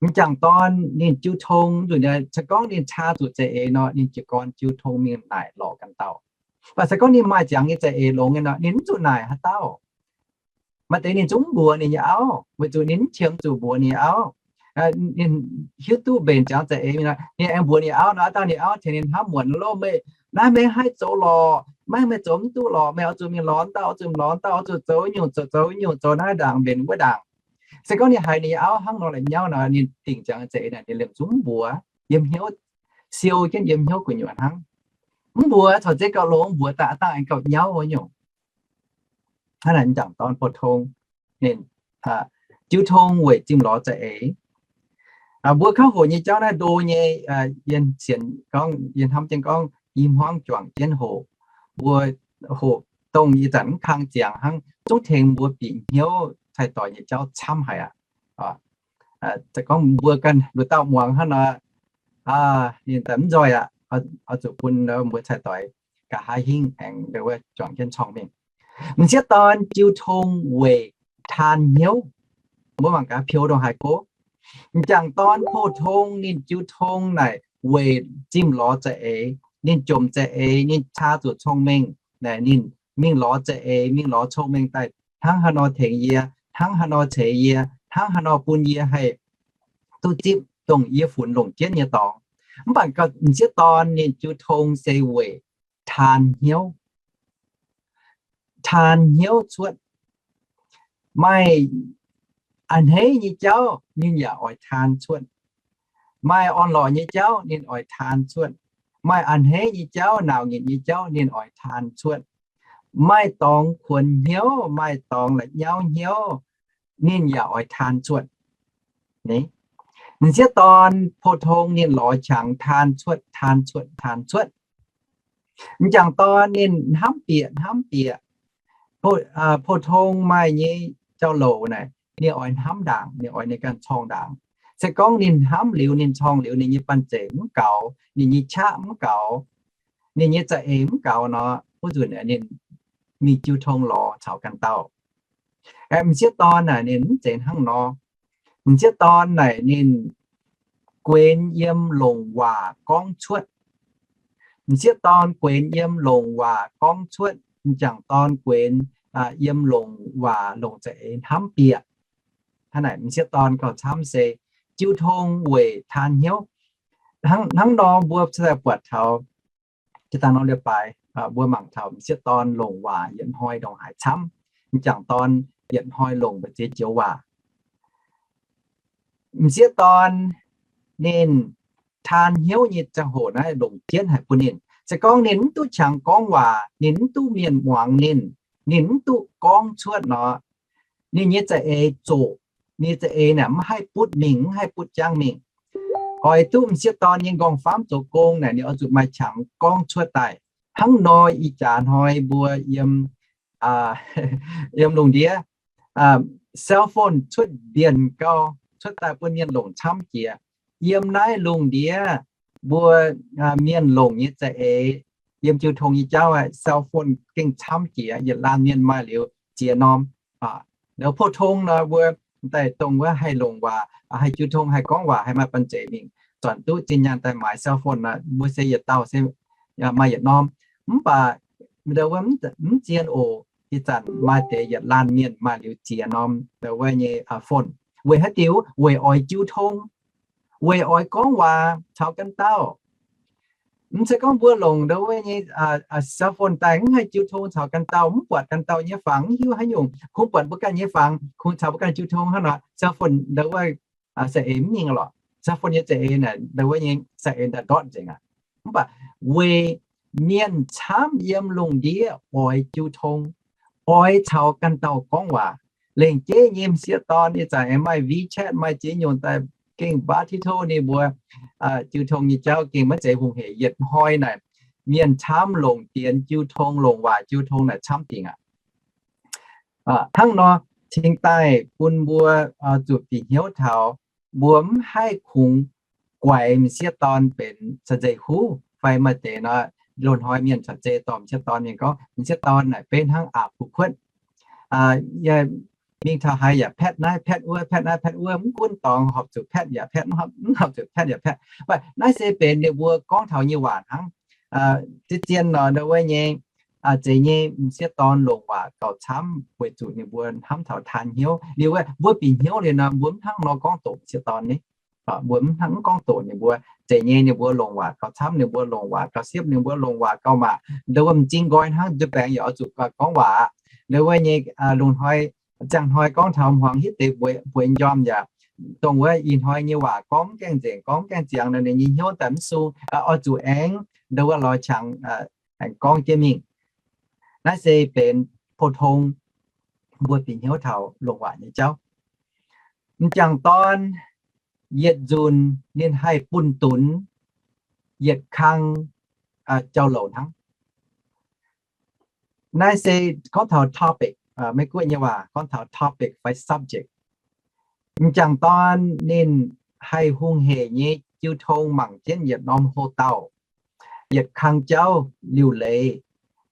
M'jangc dorn ninh jiu tong nzunc, se gorngv ninh caa zuqc za'eix nor, ninh jiez gorn jiu tong mingh naaic lorz ganh dauh. Mv baac se gorngv ninh maaih ziangx nyei za'eix longx nyei nor, ninh mv zuqc naaic haaix dauh. Maaih deix ninh zungv mv mbuox ninh nyei auv, weic zuqc ninh mv qiemx zuqc mbuox ninh nyei auv. Ninh hiuv duqv mbenc ziangx za'eix, ninh aengx mbuox ninh auv nor, dauh ninh auv tengx ninh hnamv muonc, Lo, meih, naaiv meih haih zoux lorqc, maiv meih zoux mv duqv lorqc, meih oix zuqc mingh lorz dauh, oix zuqc lorz dauh, oix zuqc zoux nyungc zoux, zoux nyungc zoux naaiv ndaangc mbenc wuov ndaangc. Se gorngv ninh haiz ninh nyei auv hnangv nor la'nyauv nor, ninh dingc ziangx za'eix naaic, ninh liemh zungv mv mbuox, yiem hnyouv siou jienv, yiem hnyouv gu'nyuoz hnangv. Mv mbuox caux zeiv gauh longx, mbuox daaih dangh aengx gauh nyauv wuov nyungc. Hnangv naaic m'jangc dorn pou-tong, ninh jiu tong weic zimh lorz za'eix. Mbuo kangv hoc nyei jauv naaiv ndo nyei, yie sienx gorngv, yie hnamv jienv gorngv i hmuangv juangc jienv hoc, mbuo hoc dongh ih zanc mv kang ziangx hnangv, zungv tengx mbuo bieqc hnyouv cai-doix nyei jauv camv haic aqv. Gorngv mbuo ganh nduqc dauh muangx hnangv nor, ninh daaih mv nzoih aqv. Oix zuqc bun mbuo cai-doix nqa'haav hingv aengx wuov juangc jienv corngh mingh. M'sieqv dorn jiu tong weic taan hnyouv. Mbuo mangc gaax peux ndongc haaix go. M'jangc dorn pou-tong ninh jiu tong naaic weic zimh lorz za'eix. Ninh jomc za'eix, ninh caa zuqc cong-mengh naaic, ninh mingh lorz za'eix, mingh lorz cong-mengh daaih hnangv haaix nor tengx yie, hnangv haaix nor ceix yie, hnangv haaix nor bun yie haih duqv zipv dongh yie funx longc jienv nyei dorngx. Mv baac m'sieqv dorn ninh jiu tong se weic taan hnyouv. Taan hnyouv cuotv. Maaih a'hneiv nyei jauv ninh yaac oix taan cuotv. Maaih orn-lorqc nyei jauv ninh oix taan cuotv. Maaih a'hneiv nyei jauv, naauc nyitc nyei jauv ninh oix taan cuotv. Maaih dorngx kuonx hnyouv, maaih dorngx la'nyauv hnyouv, ninh yaac oix taan cuotv. M'sieqv dorn pou-tong ninh lorz qangx taan cuotv, taan cuotv, taan cuotv. M'jangc dorn ninh hnamv bieqc, hnamv bieqc. Pou-tong maaih nyei jauv-louc naaic, ninh oix hnamv ndaangc, ninh oix ninh ganh corngh ndaangc. Se gorngv ninh hnamv liuz, ninh corngh liuz, ninh nyei banh zeic mv gaux, ninh nyei qaqv mv gaux, ninh nyei za'eix mv gaux nor, wuov nzunc ninh mingh jiu tong lorz caux ganh dauh. M'sieqv dorn naaic ninh mv zeiz hnangv nor. M'sieqv dorn naaic ninh guenx yiem longc waac gorngv cuotv. M'sieqv dorn guenx yiem longc waac gorngv cuotv. M'jangc dorn guenx yiem longc waac longc za'eix hnamv bieqc. Hnangv naaic m'sieqv dorn gauh camv se jiu tong weic taan hnyouv. Hnangv nor mbuo buatc taux jiex dangh norm leiz-baaix mbuo mangc taux m'sieqv dorn longc waac yietc hnoi ndongc haaix camv. M'jangc dorn yietc hnoi longc mbu'ziex joux waac. M'sieqv dorn ninh taan hnyouv nyei ziangh hoc naaiv longc jienv haic bun ninh. Se gorngv ninh mv duqv qangx gorngv waac, ninh mv duqv mienh muangx ninh, ninh mv duqv gorngv cuotv nor, ninh nyei za'eix zoqc, ninh nyei za'eix naaic mv haih butv mingh, mv haih butv jangv mingh. Oix duqv m'sieqv dorn nyei nqorngv-famv zoux gong naaic, ninh oix zuqc maaih qangx gorngv cuotv daaih. Hnangv nor ih jaax hnoi mbuo yiem, yiem lungh ndiev, cell phone cuotv mbienc gau, cuotv daaih bun mienh longc camv jiex. Yiem naaiv lungh ndiev mbuo mienh longc nyei za'eix, yiem jiu tong nyei jauv cell phone gengh camv jiex, yietc laanh mienh maaih liuz ziex norm. Pou-tong nor mbuo daaih dongh wuov haih longc waac, haih jiu tong, haih gorngv waac, haih maaih banh zeic mingh, zornc duqv zinh nyaanh daaih maaiz cell phone nor, mbuo se yietc dauh se maaih yietc norm. Mv baac ndau wuov mv zien oc. Ih zanc maaih deix yietc laanh mienh maaih liuz ziex norm ndau wuov nyei phone. Weic haaix diuc? Weic oix jiu tong, weic oix gorngv waac caux ganh dauh. Mv zeiz gorngv mbuo longc ndau wuov nyei cell phone daaih mv haih jiu tong caux ganh dauh, mv buatc ganh dauh nyei fangx, mv hiuv haaix nyungc, kungx buatc mbuo ganh nyei fangx, kungx caux mbuo ganh jiu tong hnangv nor, cell phone ndau wuov za'eix mv nyingh lorqc. Cell phone nyei za'eix naaic ndau wuov nyei za'eix ndaaih ndortv nzengc aqv. Mv baac weic mienh camv yiem lungh ndiev oix jiu tong, oix caux ganh dauh gorngv waac. Lengc jeiv nyei m'sieqv dorn ih zanc aengx maaih WeChat, maaih ziex nyungc daaih gengh baav titv tov ninh mbuo jiu tong nyei jauv gengh maiv zeiz hungh hec. Yietc hnoi naaic mienh camv longc dienx jiu tong, longc waac jiu tong naaic camv dingc aqv. Hnangv nor, cingx daaih bun mbuo zuqc bieqc hnyouv taux mbuo mv haih kungx guaix m'sieqv dorn benx caux nzeic huv fai maaih deix nor, loz-hnoi mienh caux nzeic dorh m'sieqv dorn mingh gorngv m'sieqv dorn naaic beiv hnangv aqc kuv kuotv. Mingh taux haaix yaac patv naaiv patv wuov, patv naaiv patv wuov, mv gunv dorngx horpc zuqc patv yaac patv, mv horpc zuqc patv yaac patv. Mv baac naaiv se benx ninh mbuo gorngv taux nyei waac hnangv. Zien-zien nor ndau wuov nyei, zeiz nyei m'sieqv dorn longc waac gauh camv weic zuqc ninh mbuo hnamv taux taan hnyouv. Liuz wuov mbuo bieqc hnyouv liuz nor, mbuo mv hnangv nor gorngv doqc m'sieqv dorn ni. Mbuo mv hnangv mv gorngv doqc ninh mbuo. Zeiz nyei ninh mbuo longc waac gauh camv, ninh mbuo longc waac gauh siepv, ninh mbuo longc waac gauh maac. Ndau wuov m'zing nqoi hnangv nzuih baengx yaac oix zuqc gorngv waac aqv. Ndau wuov nyei lungh hnoi, ziangh hnoi gorngv taux hmuangx hitv deix bueix njormh yaac dongh wuov ih hnoi nyei waac gorngv mv gaengh nzengc, gorngv mv gaengh ziangx nor, ninh nyei hnyouv daaih mv sung, oix zuqc aengx ndau wuov lorz qangx aengx gorngv jienv mingh. Naaiv se benx pou-tong mbuo bieqc hnyouv taux longc waac nyei jauv. M'jangc dorn yietc nzunc ninh haih bunh dunx yietc kang jauv-louc hnangv. Naaiv se gorngv taux topic, Meiv-Guoqv nyei waac gorngv taux topic fai subject. M'jangc dorn ninh haih hungh hec nyei jiu tong mangc jienv yietc norm houx-dauh, yietc kang jauv liuc leiz,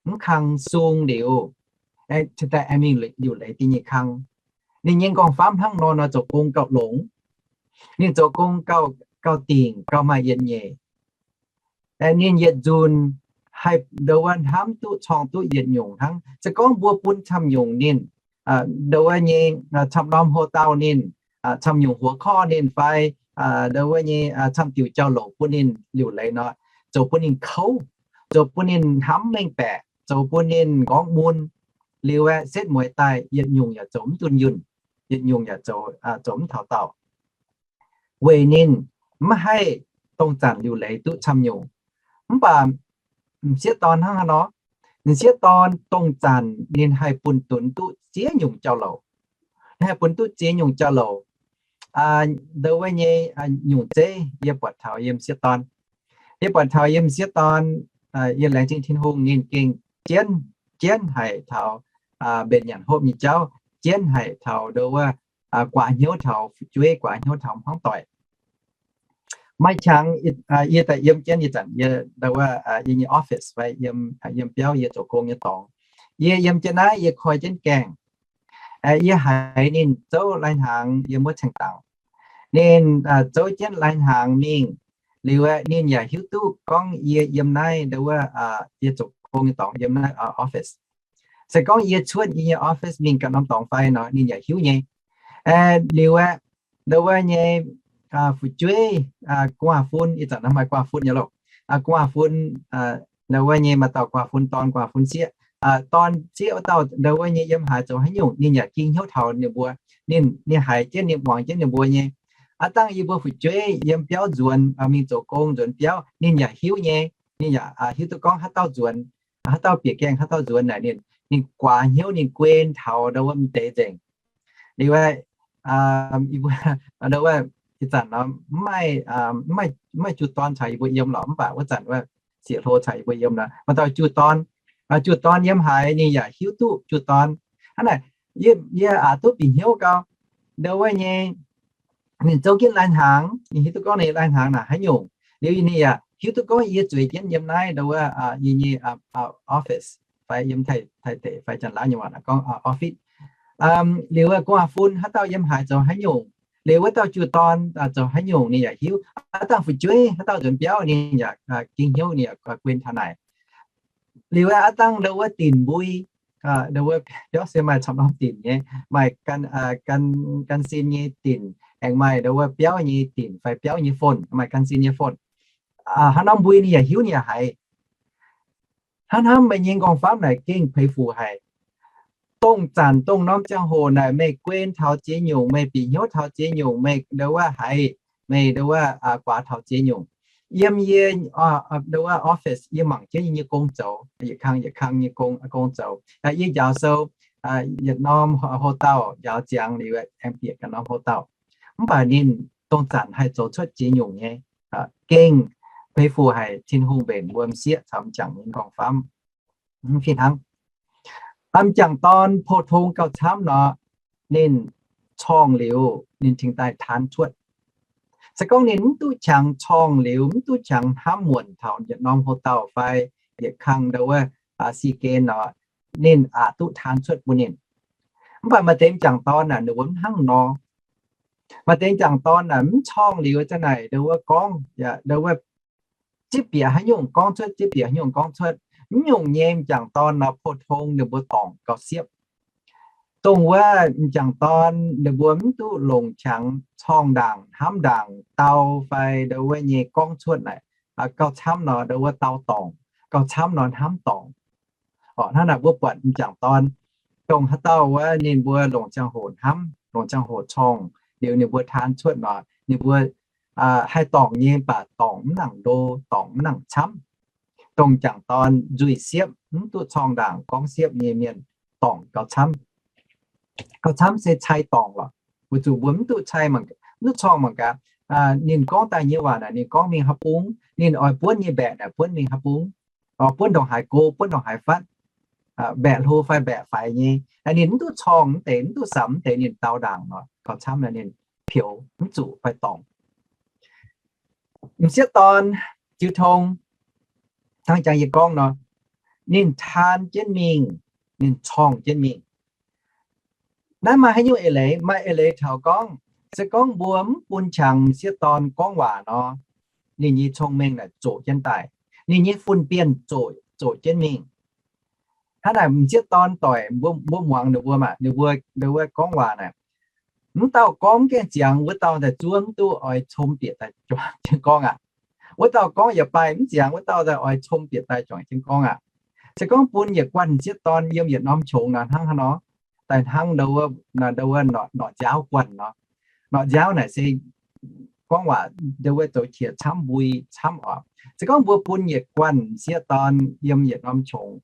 mv kang sung liuz, daaih mingh liuc leiz da'nyeic kang. Ninh nyei nqorngv-famv hnangv nor nor zoux gong gauh longx. Ninh zoux gong gauh, gauh dingc, gauh maaih yietc nyeic. Ninh yietc nzunc haih ndau wuov hnamv duqv corng duqv yietc nyungc hnangv. Se gorngv mbuo bun camv nyungc ninh, ndau wuov nyei camv norm houx-dauh ninh, camv nyungc หัวข้อ ninh fai ndau wuov nyei camv diuc jauv-louc bun ninh liuc leiz nor, zoux bun ninh kouv, zoux bun ninh hnamv mengh baeqc, zoux bun ninh nqorngv mun. Liuz aeqv, setv mueiz daaih yietc nyungc yaac zoux mv dunh yunh, yietc nyungc yaac zoux, zoux mv taux dauh. Weic ninh mv haih dongh zanc liuc leiz duqv camv nyungc. Mv baac m'sieqv dorn hnangv haaix nor? M'sieqv dorn dongh zanc ninh haih bun dunx duqv ziex nyungc jauv-louc. Ninh haih bun duqv ziex nyungc jauv-louc. Ndau wuov nyei nyungc zeiv yie buatc taux yiem m'sieqv dorn. Yie buatc taux yiem m'sieqv dorn, yie laengz zingh Tin-Hungh ninh gengh jienv, jienv haic taux mbenc nyanc hopv nyei jauv, jienv haic taux ndau wuov guaax hnyouv taux fu'jueiv, guaax hnyouv taux hmuangv doic. Maaih qangx yie daaih yiem jienv ih zanc yie ndau wuov yie nyei office fai yiem, yiem biauv yie zoux gong nyei dorngx. Yie yiem jienv naaiv yie koi jienv gaengh. Yie haiz ninh zouv lai-hnaangx yiem wuov ceng-dangx. Ninh zouv jienv lai-hnaangx mingh. Liuz aeqv, ninh yaac hiuv duqv gorngv yie yiem naaiv ndau wuov yie zoux gong nyei dorngx, yiem naaiv office. Se gorngv yie cuotv yie nyei office mingh ganh norm dorngx fai nor, ninh yaac hiuv nyei. Liuz aeqv, ndau wuov nyei fu'jueiv, gu'nguaaz-fun, ih zanc nor maaih gu'nguaaz-fun nyei loh. Gu'nguaaz-fun, ndau wuov nyei maaih dauh gu'nguaaz-fun dorn, gu'nguaaz-fun sieqv. Dorn sieqv wuov dauh ndau wuov nyei yiem haaix zoux haaix nyungc ninh yaac ging hnyouv taux ninh mbuo. Ninh, ninh haiz jienv, ninh muangx jienv ninh mbuo nyei. Aav dangh yie mbuo fu'jueiv yiem biauv nzuonx, mingh zoux gong nzuonx biauv, ninh yaac hiuv nyei. Ninh yaac hiuv duqv gorngv haaix dauh nzuonx, haaix dauh bieqc gaengh haaix dauh nzuonx naaic, ninh, ninh guaax hnyouv, ninh guen taux ndau wuov m'deix nzengc. Liuz aeqv, ndau wuov ih zanc nor mv maaih, mv maaih, mv maaih ju-dorn caux yie mbuo yiem lorqc, mv baac wuov zanc wuov sieqv-hlo caux yie mbuo yiem nor, maaih dauh ju-dorn. Ju-dorn yiem haaix ninh yaac hiuv duqv ju-dorn. Hnangv naaic, yie, yie aqc duqv bieqc hnyouv gau. Ndau wuov nyei ninh zouv jienv lai-hnaangx, ninh hiuv duqv gorngv ninh lai-hnaangx naaic haaix nyungc. Liuz ninh yaac hiuv duqv gorngv yie zueiz jienv yiem naaiv ndau wuov yie nyei office fai yiem Taiv-, Taiv-, Taiv-, fai Janx-Laauv nyei waac gorngv office. Liuz gu'nguaaz-fun haaix dauh yiem haaix zoux haaix nyungc, liuz wuov dauh jiu-dorn zoux haaix nyungc ninh yaac hiuv. Aav dangh fu'jueiv haaix dauh nzuonx biauv ninh yaac gengh hnyouv, ninh yaac guon taux naaic. Liuz aav dangh ndo wuov dinc mbui, ndo wuov biauv se maaih camv norm dinc nyei, maaih gan sin nyei dinc, aengx maaih ndo wuov biauv nyei dinc fai biauv nyei phone, maaih gan sin nyei phone. Haaix norm mbui ninh yaac hiuv, ninh yaac haiz. Hnangv hnamv meih nyei nqorngv-famv naaic gengh peix fuc haic. Dongh zanc dongh norm ziangh hoc naaic meih guon taux ziex nyungc, meih bieqc hnyouv taux ziex nyungc, meih ndo wuov haiz, meih ndo wuov guaax taux ziex nyungc. Yiem yie ndo wuov office yie mangc jienv yie nyei gong zoux, yietc kang yietc kang nyei gong, gong zoux. Yie njaaux sou yietc norm hoc-dauh njaaux ziangx liuz aengx bieqc ganh norm hoc-dauh. Mv baac ninh dongh zanc haih zoux cuotv ziex nyungc nyei, gengh peix fuc haic. Tin-Hungh mbenc mbuo m'sieqv caux m'jangc nyei nqorngv-famv. Fih hnangv m'jangc dorn pou-tong gauh camv nor, ninh corngh liuz ninh cingx daaih taan cuotv. Se gorngv ninh mv duqv qangx corngh liuz, mv duqv qangx hnamv muonc taux yietc norm hoc-dauh fai yietc kang ndo wuov si gen nor, ninh aqc duqv taan cuotv bun ninh. Mv baac maaih deix m'jangc dorn naaic ninh mbuo mv hnangv nor. Maaih deix m'jangc dorn naaic mv corngh liuz za'naaic ndo wuov gorngv, ndo wuov zieqv bieqc haaix nyungc gorngv cuotv, zieqv bieqc haaix nyungc gorngv cuotv. Mv nyungc nyei m'jangc dorn nor pou-tong ninh mbuo dorngc gauh siepv. Dongh wuov m'jangc dorn ninh mbuo mv duqv longc qangx corngh ndaangc, hnamv ndaangc, dau fai ndo wuov nyei gorngv cuotv naaic, gauh camv nor ndo wuov dau dorngc, gauh camv nor hnamv dorngc. Hnangv naaic mbuo buatc m'jangc dorn, dongh haaix dauh wuov ninh mbuo longc ziangh hoc hnamv, longc ziangh hoc corngh liuz ninh mbuo taan cuotv nor, ninh mbuo haih dorngc nyei, mv baac dorngc mv nangc ndo, dorngc mv nangc camv. Dongh m'jangc dorn nzuih siepv, mv duqv corngh ndaangc gorngv siepv nyei mienh dorngc gauh camv. Gauh camv se cai dorngc lorqc. Weic zuqc mbuo mv duqv cai, mv duqv corngh mangc gaax ninh gorngv daaih nyei waac naaic ninh gorngv mingh haaix bung, ninh oix buonv nyei mbaeqc naaic buonv mingh haaix bung, buonv ndongc haaix go, buonv ndongc haaix fatv, mbaeqc hlo fai mbaeqc faix nyei. Ninh mv duqv corngh mv deix, mv duqv samx mv deix, ninh dau ndaangc nor, gauh camv ninh peux mv zuqc fai dorngc. M'sieqv dorn jiu tong, hnangv jangx yie gorngv nor, ninh taan jienv mingh, ninh corngh jienv mingh. Naaiv maaih haaix nyungc eix leiz? Maaih eix leiz taux gorngv, se gorngv mbuo mv bun qangx m'sieqv dorn gorngv waac nor, ninh nyei cong-mengh naaic zoqc jienv daaih, ninh nyei fun-bienh zoqc, zoqc jienv mingh. Hnangv naaic m'sieqv dorn doic, mbuo, mbuo muangx ninh mbuo maah, ninh mbuo, ninh mbuo gorngv waac naaic, mv dauh gorngv mv gaengh ziangx, wuov dauh daaih zuov mv duqv oix com bieqc daaih juangc jienv gorngv aqv. Wuov dauh gorngv yietc baih mv ziangx, wuov dauh daaih oix com bieqc daaih juangc jienv gorngv aqv. Se gorngv bun yietc guanh m'sieqv dorn yiem yietc norm qongx nor, hnangv haaix nor, daaih hnangv ndo wuov, norqc nziaauv guanh nor. Norqc nziaauv naaic se gorngv waac ndo wuov zoux qiex camv mbui camv oc. Se gorngv mbuo bun yietc guanh m'sieqv dorn yiem yietc norm qongx,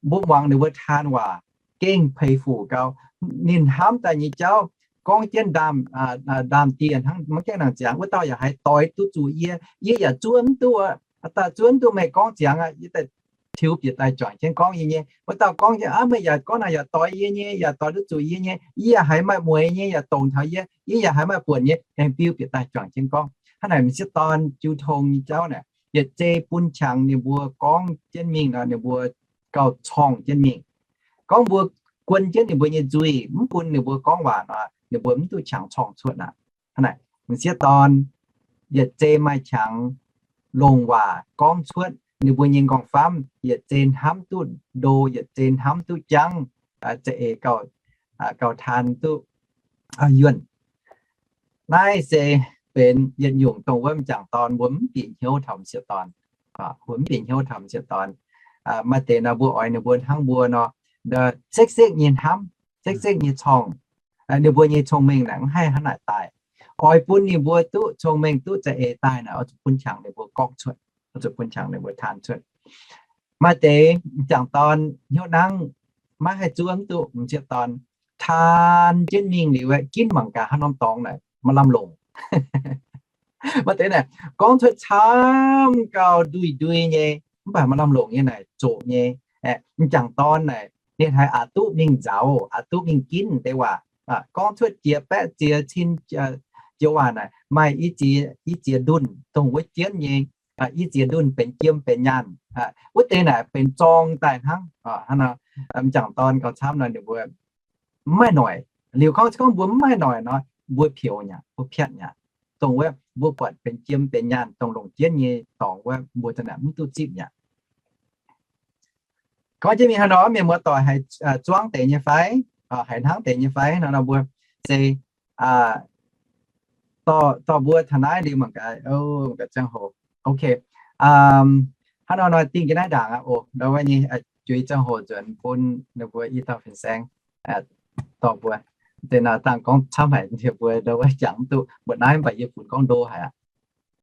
mbuo muangx ninh mbuo taan waac gengh peix fuc gau. Ninh hnamv daaih nyei jauv gorngv jienv ndaam, ndaam dieh hnangv maiv gaengh nangc ziangx, wuov dauh yaac haiz doix duqv zuqc yie, yie yaac zuov mv duqv, daaih zuov mv duqv meih gorngv ziangx aqv, yie daaih tiux bieqc daaih juangc jienv gorngv yie nyei. Wuov dauh gorngv, aav, meih yaac gorngv naaic yaac doix yie nyei, yaac doix duqv zuqc yie nyei, yie yaac haiz maaih mueiz nyei, yaac dongc taux yie, yie yaac haiz maaih buonc nyei, aengx biu bieqc daaih juangc jienv gorngv. Hnangv naaic m'sieqv dorn jiu tong nyei jauv naaic, yietc zei bun qangx ninh mbuo gorngv jienv mingh nor, ninh mbuo gauh corngh jienv mingh. Gorngv mbuo guon jienv ninh mbuo nyei nzuih, mv bun ninh mbuo gorngv waac nor, ninh mbuo mv duqv qangx corngh cuotv aqv. Hnangv naaic m'sieqv dorn yietc zei maaih qangx longc waac gorngv cuotv, ninh mbuo nyei nqorngv-famv yietc zei hnamv duqv ndo, yietc zei hnamv duqv jangv, za'eix gauh, gauh taan duqv yuonh. Naaiv se benx yietc nyungc dongh wuov m'jangc dorn mbuo mv bieqc hnyouv taux m'sieqv dorn. Mbuo mv bieqc hnyouv taux m'sieqv dorn. Maaih deix nor mbuo oix ninh mbuo hnangv mbuo nor, sekv-sekv nyei hnamv, sekv-sekv nyei corngh. Ninh mbuo nyei cong-mengh naaic mv haih hnangv naaic daaih. Oix bun ninh mbuo duqv cong-mengh duqv za'eix daaih naaic, oix zuqc bun qangx ninh mbuo gorngv cuotv, oix zuqc bun qangx ninh mbuo taan cuotv. Maaih deix m'jangc dorn hnyouv nangv maiv haih zuov mv duqv m'sieqv dorn, taan jienv mingh liuz ginv mangc gaax haaix norm dorngx naaic maaih lamh longc. Maaih deix naaic gorngv cuotv camv gauh nduih ndui nyei, mv baac maaih lamh longc nyei naaic zoqc nyei. M'jangc dorn naaic ninh haiz aqc duqv mingh nzauz, aqc duqv mingh ginv deix waac. Gorngv cuotv jiex baeqv ziex cin joux waac naaic maaih i ziex ndunh dongh wuov jienv nyei, i ziex ndunh benx jiem benx nyaanh. Wuov deix naaic benx zorng daaih hnangv. M'jangc dorn gauh camv nor ninh mbuo mv maaih noic. Liuz gorngv, gorngv mbuo mv maaih noic nor, mbuo peux nyei aqv, mbuo piatv nyei aqv. Dongh wuov mbuo buatc benx jiem benx nyaanh dongh longc jienv nyei dorngx wuov, mbuo za'gengh mv duqv zipv nyei aqv. Gorngv jienv mingh haaix nor, mienh muoz-doic haih zuangv deix nyei fai, haih hnangv deix nyei fai nor, nor mbuo se dorh mbuo taux naaiv liuz mangc gaax, mangc gaax ziangh hoc. Ok, hnangv nor, nor dingh jienv naaiv ndaangc aqv oc. Nor wuov nyei juix ziangh hoc nzuonx bun ninh mbuo i dauh fin-saeng dorh mbuo. Deix naaiv dangh gorngv camv haic, ninh mbuo nor wuov jangx mv duqv mbuoqc naaiv, mv baac yie funx gorngv ndo haic aqv.